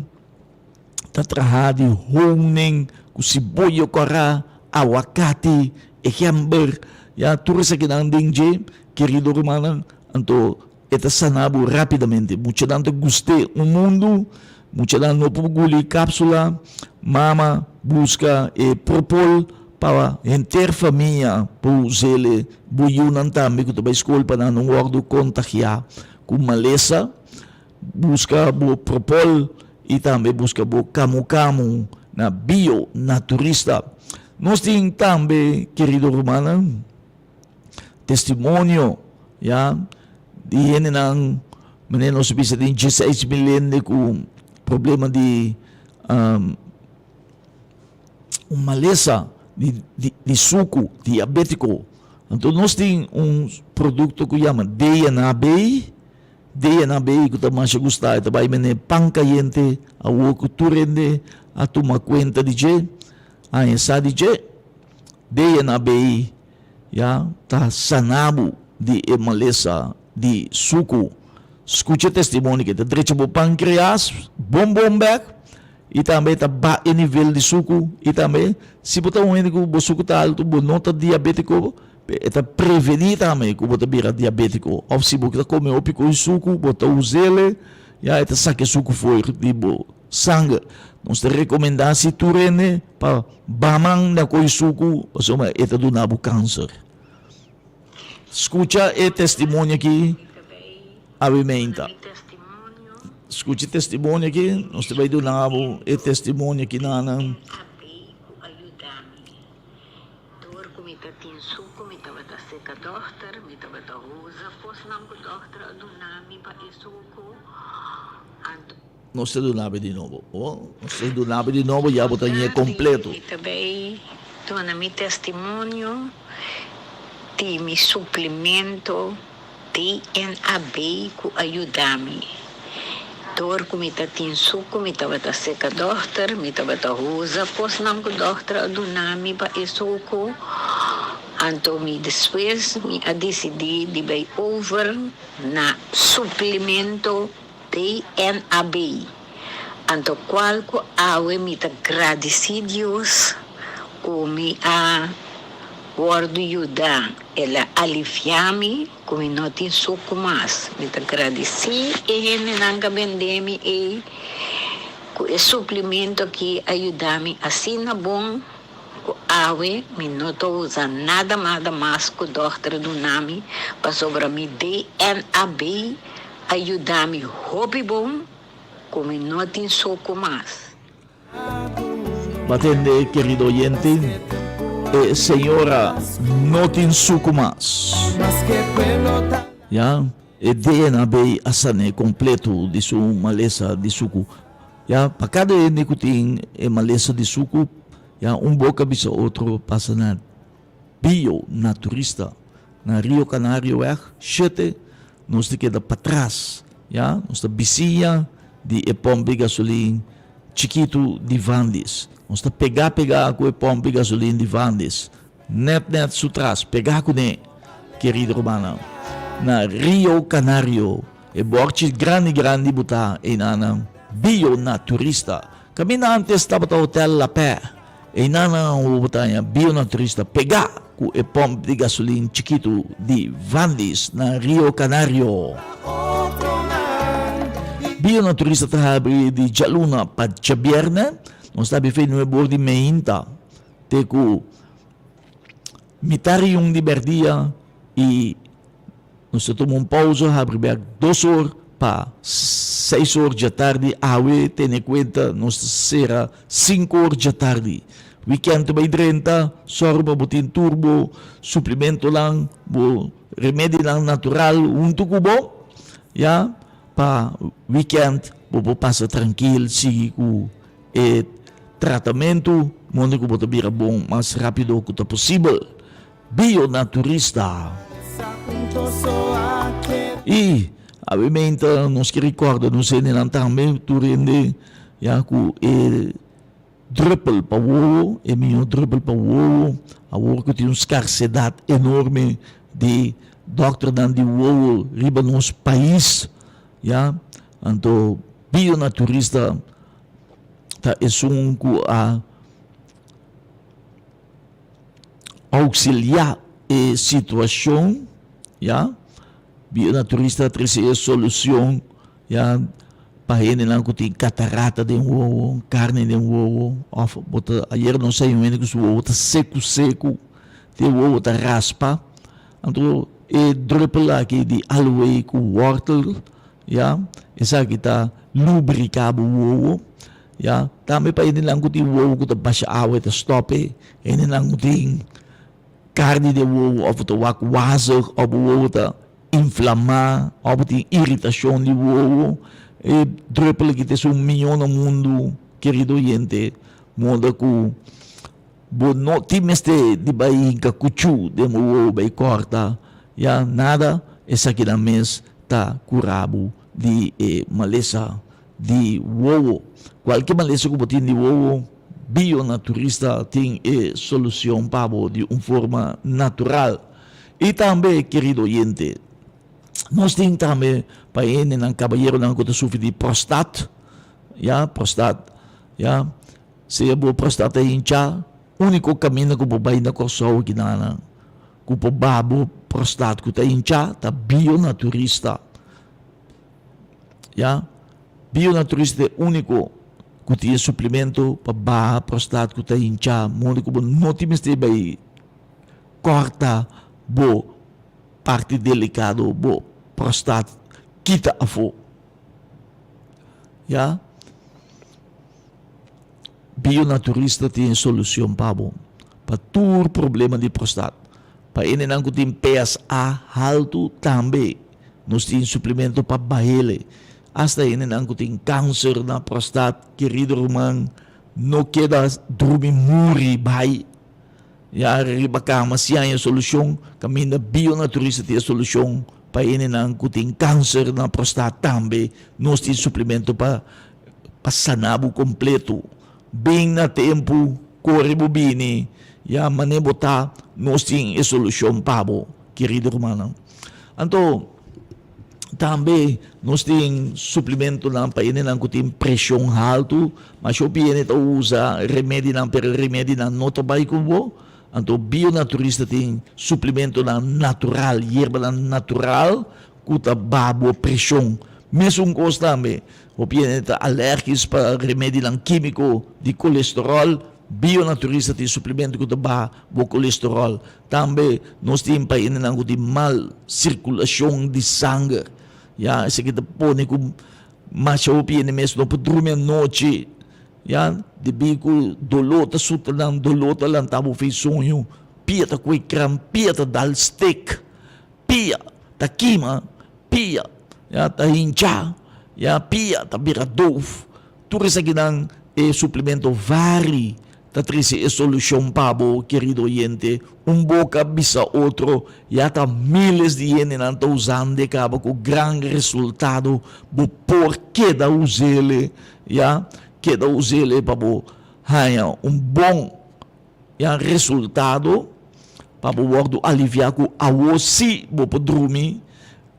A: Ta traha di honing ku siboyo kòrá, awakati, e gember, ya tur esakinan den dje, kerido rumannan, anto e ta sana bo rápidamente. Muchanan ta gust'é un mundu, muchanan no por guli kápsula, mama buska e propol pa henter famia por us'el, bo yunan tambe ku ta bai skol pa nan no wòrdu kontagiá ku malesa. Buska bo propol i tambe buska bo kamu kamu na Bio Naturista. Nos tin tambe, kerido rumannan, testimonio, ya, di hendenan, manera nos a bisa tin 16.000 hende ku problema di un malesa di di suku, diabetiko. Anto nos tin un produkto ku yama DNAB. DNAB ku ta masha gustá e ta bai mene pan kayente awor ku tur hende a tuma kuenta di dje, haña sa di dje. DNAB ya ta sana bo di e malesa di suku. Skucha e testimonio ke ta drecha bo pankreas bon bon bek i tambe ta baha e nivel di suku i tambe si bo ta un hende ku bo suku ta altu bo no ta diabetiko. E ta prevení tambe ku bo ta bira diabétiko. Òf si bo ta kome hopi ku suku, bo ta us'el, ya e ta saka e suku for di bo sanger. Nos ta rekomendá si tur hende pa baman na koe suku pasobra e ta duna bo kanser. Skucha e testimonio aki awe meinta. Skucha e testimonio aki, nos ta bai duna bo e testimonio aki nan.
F: Dor ku mi ta tin suku mi tabata seka dòkter, mi tabata usa kosnan ku dòkter a duna mi pa e suku, anto.
A: Nos ta duna bo di nobo. Oh, nos ta duna bo di nobo, ya bo ta ñe kompleto.
F: Mi ta bay duna mi testimonio di mi suplemento DNAB ku a yuda mi. Dor ku mi ta tin suku mi tabata seka dòkter, mi tabata usa kosnan ku dòkter a duna mi pa e suku. Anto mi despues mi a disidí di bai over na suplemento DNAB. Anto kual ku awe mi ta gradisí Dios ku mi a wòrdu yuda, el a aliviá mi. Ku mi no tin suku mas. Mi ta gradisí e hendenan ku a bendé mi ei ku e suplimento akí a yuda mi asina bon ku awe mi no ta usa nada nada mas ku dòkter a duna mi pasobra mi DNAB a yuda mi hopi bon ku mi no tin suku mas.
A: Batende, kerido oyente, e señora no tin suku mas. Ya, e DNAB a san'é kompleto di su malesa di suku. Ya, pa kada hende ku tin e malesa di suku, ya, un boka bisa otro pasa na Bio Naturista na Rio Canarioweg shete, nos ta keda patras, ya, nos ta bisiña di e pomp di gasolin chikitu di Vandis. Nos ta pegá pegá ku e pomp di gasolin di Vandis, nèt nèt su tras, pegá kuné, kerido rumannan. Na Rio Canario, e bòrchi grandi grandi butá einanan, Bio Naturista. Kaminda ántes tabata Hotel La Paix. Einan nan a bo ta haña bionaturista pegá ku e pòmp di gasolin chikitu di Vandis na Rio Canario. Bionaturista ta habri di djaluna pa djabièrnè. Nos ta habri fe nuebe or di meinta te ku mitar i un di bèrdia i Nos ta tuma un pausa, habri bek dos or pa seis or djatardi. Awe tene kuenta nos ta sera sinku or djatardi. Wikènt ta bai drenta, sòru pa bo tin tur bo suplimentonan, bo remedinan natural huntu ku bo, ya, pa wikènt bo por pasa trankil, sigui ku e tratamentu, moda ku bo ta bira bon mas rápido ku ta posibel. Bionaturista. I awe nos ke recorda nos hendenan tambe, tur hende ya ku e druppel pa wowo, e mihó druppel pa wowo, awor ku tin un skarsedat enorme di dòkternan di wowo riba nos pais, ya, anto bionaturista ta esun ku a Auxiliá e situacion, ya. Bionaturista a trece e solucion, ya, pa hendenan cu tin catarata den wowo, carne den wowo, of bo ta, ayer nos a un hende cu su wowo ta secu secu, te wowo ta raspa, anto e druppel aki di aloe cu wortel, ya, esaki ta lubrica bo wowo. Ya, tambe pa hendenan ku tin wowo ku ta basha awa e ta stòp e. Hendenan ku tin karni den wowo òf ta wak wazig òf bo wowo ta inflamá òf bo tin iritashon di wowo, e drùpel aki ta esun mió na mundu, kerido oyente, moda ku bo no tin mester di bai hinka kuchú den bo wowo bai kòrta, ya, nada, esakinan mes ta kura bo di e malesa. Di wowo. Kualke malesa ku bo tin di wowo, Bionaturista tin e solucion pa bo di un forma natural. I tambe, kerido oyente, nos tin tambe pa e hendenan, kabayeronan ku ta sufri di prostat, ya, prostat, ya, sea bo prostat ta hinchá, úniko kaminda ku bo bai na Kòrsou akinan ku por baha bo prostat ku ta hinchá ta Bionaturista. Ya, Bionaturista ta e úniko ku tin e suplemento pa baha prostat ku ta hinchá, modo ku bo no tin mester bai kòrta bo parti delikado, bo prostat kita afó. Ya, Bionaturista tin e solushon pa bo, pa tur problema di prostat. Pa hendenan ku tin PSA haltu tambe. Nos tin suplemento pa bahele. Asta hendenan ku tin kanser na prostat, kerido ruman, no keda drumi muri bai ya riba kama si haña solushon. Kaminda Bionaturista tin e solushon. Pa hendenan ku tin kanser na prostat tambe nos tin suplemento pa pa sana bo kompleto. Bin na tempu, kore bo bini, ya mane bo ta, nos tin e solushon pa bo, kerido rumannan. Anto tambe nos tin suplementonan pa hendenan ku tin preshon haltu, masha hopi hende ta usa remedinan pero e remedinan no ta bai ku bo. Anto bionaturista tin suplementonan natural, yerbanan natural ku ta baha bo preshon. Mesun kos tambe, hopi hende ta alèrgis pa remedinan kímiko di kolesteròl, bionaturista tin suplemento ku ta baha bo kolesteròl. Tambe nos tin pa hendenan ku tin mal sirkulashon di sanger, ya, esaki ta pone ku masha hopi hende mes no por drumi anochi. Ya, debí ku doló ta suta nan, doló ta lanta bo fei soño, pia ta kue kram, pia ta dal stek, pia ta kima, pia, ya, ta hinchá, ya, pia ta bira dof. Tur esakinan e suplemento Vari ta trese e solushon pa bo, kerido oyente. Un boka bisa otro, ya ta miles di hendenan ta usand'e kaba ku gran resultado. Bo por keda us'ele. Ya, keda us'el pa bo haña un bon, ya, resultado, pa bo wòrdu aliviá ku awo sí bo por drumi.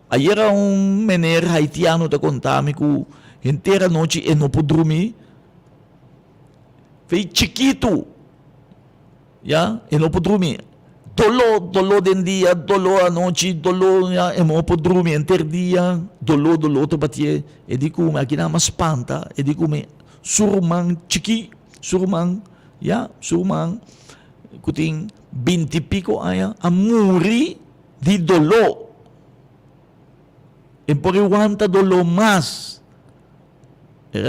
A: Ayera un meneer haitiano ta konta mi ku henter anochi e no por drumi, fei chikitu. Ya, e no por drumi. Doló, doló den dia, doló anochi, doló, ya, e no por drumi henter dia, doló, doló ta batié. E di ku mi, aki nan a spanta, e di ku mi, su ruman chikí, su ruman, ya, su ruman ku tin binti piko aña a muri di doló. E por e wanta doló mas.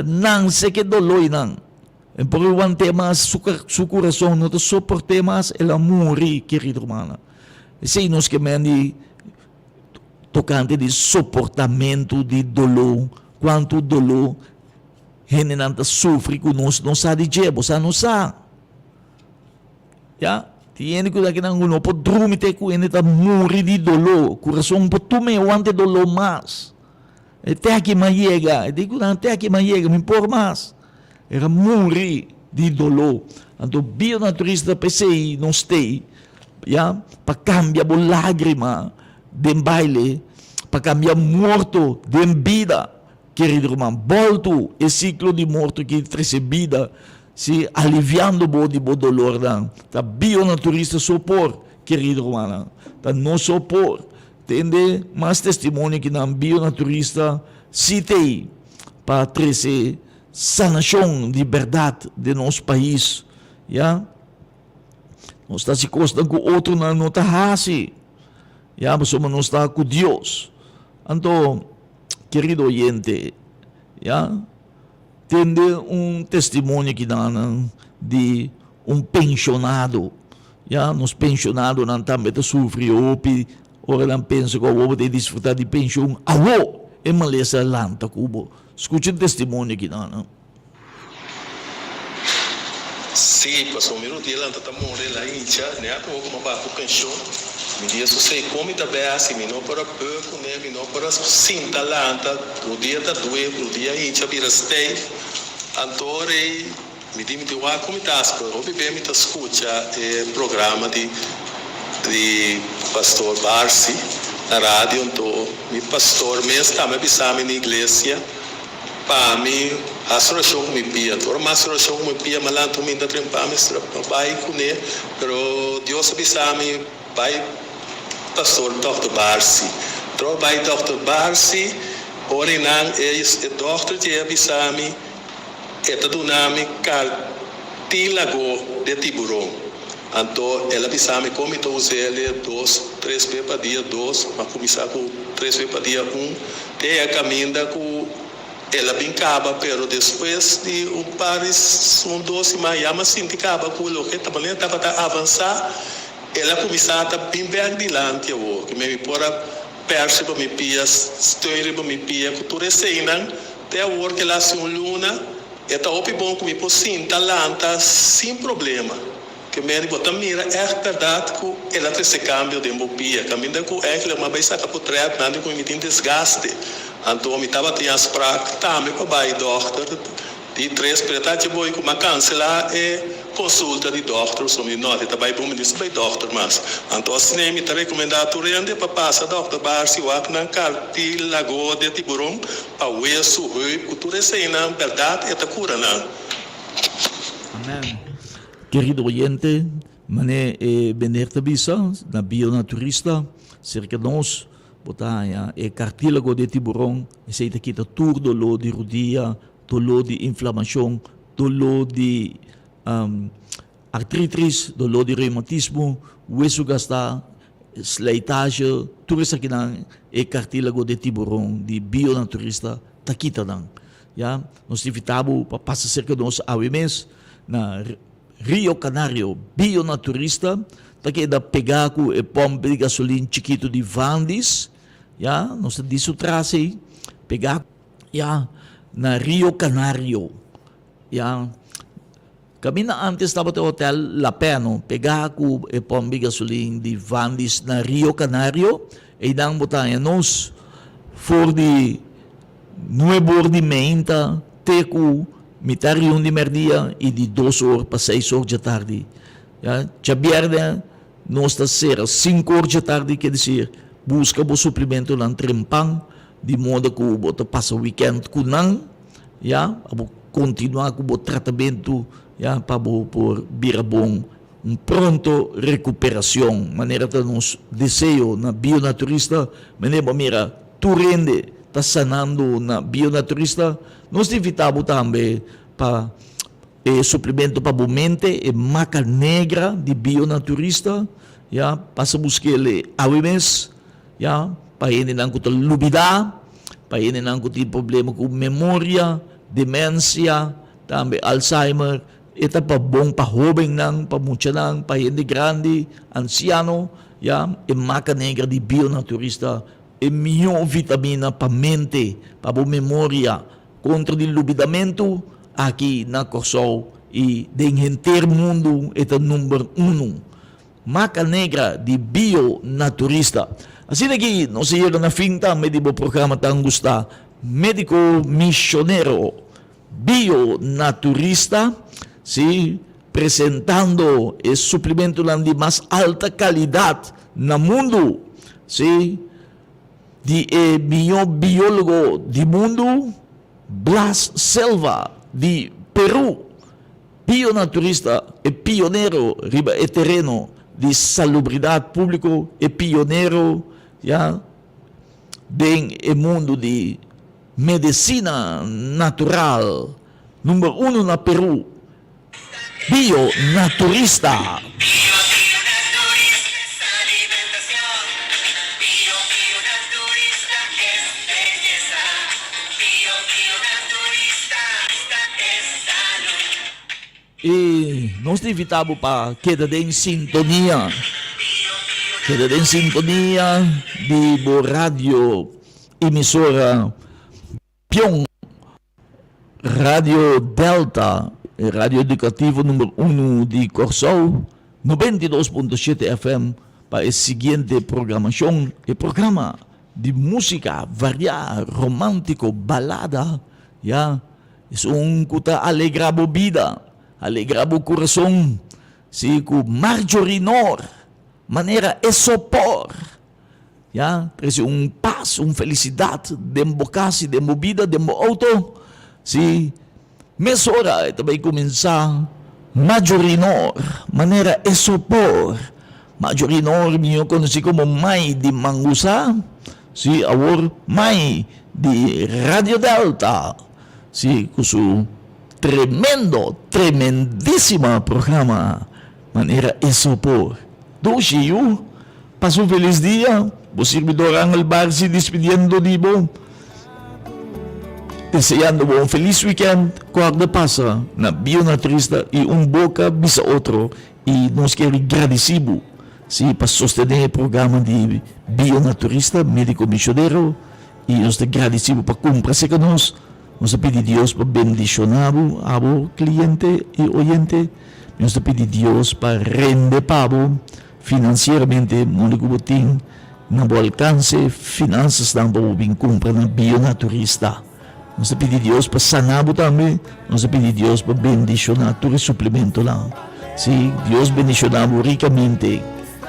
A: Nan se ke doló einan. E por e want'é mas, su su kurason no ta soport'é mas, el a muri, kerido rumannan. Esei nos ke men di tokante di soportamentu di doló, kuantu doló hendenan ta sufri ku nos no sa di dje, bo sa no sa. Ya, tin hende ku ta kinan ku no por drumi te ku hende ta muri di doló, kurason por tuma e wanta e doló mas. E te aki m'a yega, e di ku nan te aki m'a yega, mi por mas. Era muri di doló. Anto bionaturista ta p'esei nos t'ei, ya, pa kambia bo lágrima den baile, pa kambia morto den bida, kerido ruman. Bòltu e siklo di morto ki trese bida, si, aliviando bo di bo dolornan. Ta bionaturista so por, kerido rumannan. Ta nos so por. Tende mas testimonio ki nan bionaturista si t'ei pa trese sanashon di bèrdat den nos pais, ya. Nos ta hasi kosnan ku otronan no ta hasi, ya, pasobra nos ta ku Dios. Anto, kerido oyente, ya, tende un testimonio ki nan di un penshonado. Ya, nos penshonadonan tambe ta sufri hopi ora nan pensa ku awor bo ta disfruta di penshon, awor e malesa a lanta ku bo. Skucha e testimonio aki nan.
G: Sí, pasobra mi rudia lanta ta more la hincha, ne a komo ku mi a baha ku penshon. Mi dia sosei kon mi ta bea si mi no por a beu kuné, mi no por a sinta lanta, rudia ta due, rudia hincha bira steif. Anto ora ei Mi di mi tin wak ku mi ta hasi pero hopi be mi ta skucha e programa di di pastor Barsi na radio anto mi pastor mes tambe a bisa mi na iglesia pa mi hasi orashon ku mi pia anto ora mi hasi orashon ku mi pia mi a lanta un minta trempa mi a bai kune pero Dios a bisa mi bai pastor dòkter Barsi anto bai dòkter Barsi ora einan e dòkter dje a bisa mi. E ta duna mi kartílago de tiburon. Anto el a bisa mi kon mi ta us'el dos, tres be pa dia, dos, m'a kuminsá ku tres be pa dia, un, te e kaminda ku el a bin kaba, pero despues di un par di un dos siman ya m'a sinti kaba ku loke tabata tabata avansá, el a kuminsá ta bin bèk dilanti awor, ku mi por a pèrs riba mi pia, steun riba mi pia, ku tur eseinan. Te awor ke la hasi un luna, e ta hopi bon ku mi por sinta lanta sin problema. Ke mende bo ta mira ègt bèrdat ku el a trese kambio den bo pia. Kaminda ku èigelik mi a bai saka potrèt nan di ku mi tin desgaste. Anto mi tabatin afsprak tambe pa bai dòkter di tres pero e ta haci boy ku mi a kanselá e konsulta di dòkter pasobra mi di nò, ta bai bon mi no mester bai dòkter mas. Anto asina mi ta rekomendá tur hende pa pasa dòkter Barsi wak nan kartilago de tiburon pa wesu, heup ku tur eseinan bèrdat e ta kura nan.
A: Amen. Kerido oyente, mane e meneer ta bisa, na Bionaturista, serka nos, bo ta haña e kartílago di e tiburon, esei ta kita tur doló di rudia, doló di inflamashon, doló di artritis, doló di reumatismo, wesu gastá, slijtage, tur esakinan e kartílago di e tiburon di Bionaturista ta kita nan. Ya, nos ta invitá bo pa pasa serka nos awe mes na Rio Canario Bionaturista ta keda pegá ku e pòmp di gasolin chikitu di Vandis, ya, nos ta di su tras ei, pegá, ya, na Rio Canario, ya. Kaminda ántes tabata e hotèl La Peno, pegá ku e pòmp di gasolin di Vandis na Rio Canario, einan bo ta haña nos for di nuebe or di meinta te ku mitar i un di mèrdia i di dos or pa seis or djatardi. Ya, djabièrnè nos ta sera sinku or djatardi, ke desir buska bo suplimentonan trempan di moda ku bo ta pasa wikènt ku nan. Ya, pa bo kontinuá ku bo tratamentu, ya, pa bo por bira bon. Un pronto rekuperashon, manera ta nos deseo na Bionaturista. Manera bo a mira tur hende ta sanando na Bionaturista, nos ta invitá bo tambe pa e suplemento pa bo mente, e Maca Negra di Bionaturista, ya, pasa busk'el awe mes. Ya, pa hendenan ku ta lubidá, pa hendenan ku tin problema ku memoria, demensia, tambe Alzheimer, e ta pa bon pa hóbennan, pa muchanan, pa hende grandi, ansiano, ya, e maca negra di Bionaturista, e mihó vitamina pa mente, pa bo memoria, kontra di lubidamentu, aki na Kòrsou i den henter mundu e ta number unu. Maca Negra di Bio Naturista. Asina ki nos a yega na fin tambe di bo programa tan gustá, Medico Misionero Bio Naturista, si, presentando e suplimentonan di mas alta calidad na mundu, si, di e mihó biólogo di mundu, Blas Selva di Peru. Bionaturista, e pionero riba e tereno di salubridat públiko, e pionero ya den e mundu di medesina natural, number uno na Perú, bionaturista. I nos ta invitá bo pa keda den sintonia, keda den sintonia di bo radio emisora Pion Radio Delta, e radio edukativo number uno di Kòrsou, 92.7 FM, pa e siguiente programashon, e programa di músika variá, romántiko, balada, ya. Esun ku ta alegrá bo bida, alegrá bo kurason, sí, ku Marjorie Noor, manera e sopor, ya, trese un pas, un felisidat den bo kas i den bo bida, den bo outo, sí, mesora e ta bai kuminsá Marjorie Noor, manera e sopor. Marjorie Noor mihó konosí komo Mai di Mangusa. Sí, awor mai di Radio Delta, sí, cu su tremendo, tremendísima programa Manera e Sopor. Dushi yu, pasa un felis dia, bo sirbidor Angel Barsi dispidiendo di bo, deseando bo un felis weekend, corda pasa na Bionaturista y un boca bisa otro y nos kier gradici bo. Sí, pa sostené e programa di Bionaturista Médiko Misionero i nos ta gradisí bo pa kumpra serka nos. Nos ta pidi Dios pa bendishoná bo, abo kliente i oyente. Nos ta pidi Dios pa rende pa bo financieramente modo ku bo tin na bo alcance finansasnan pa bo bin cumpra na Bionaturista. Nos ta pidi Dios pa sana bo tambe, nos ta pidi Dios pa bendiciona tur e suplementonan. Si, Dios bendiciona bo ricamente,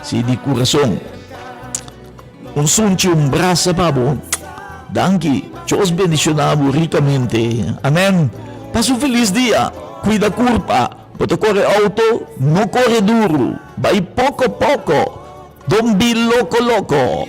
A: si, di curason. Un sunchi, un brasa pa bo. Danki. Dios bendiciona bo ricamente. Amen. Pasa un feliz dia. Cuida curpa. Bo ta core auto, no core duro. Bay poco poco. Don't be loco loco.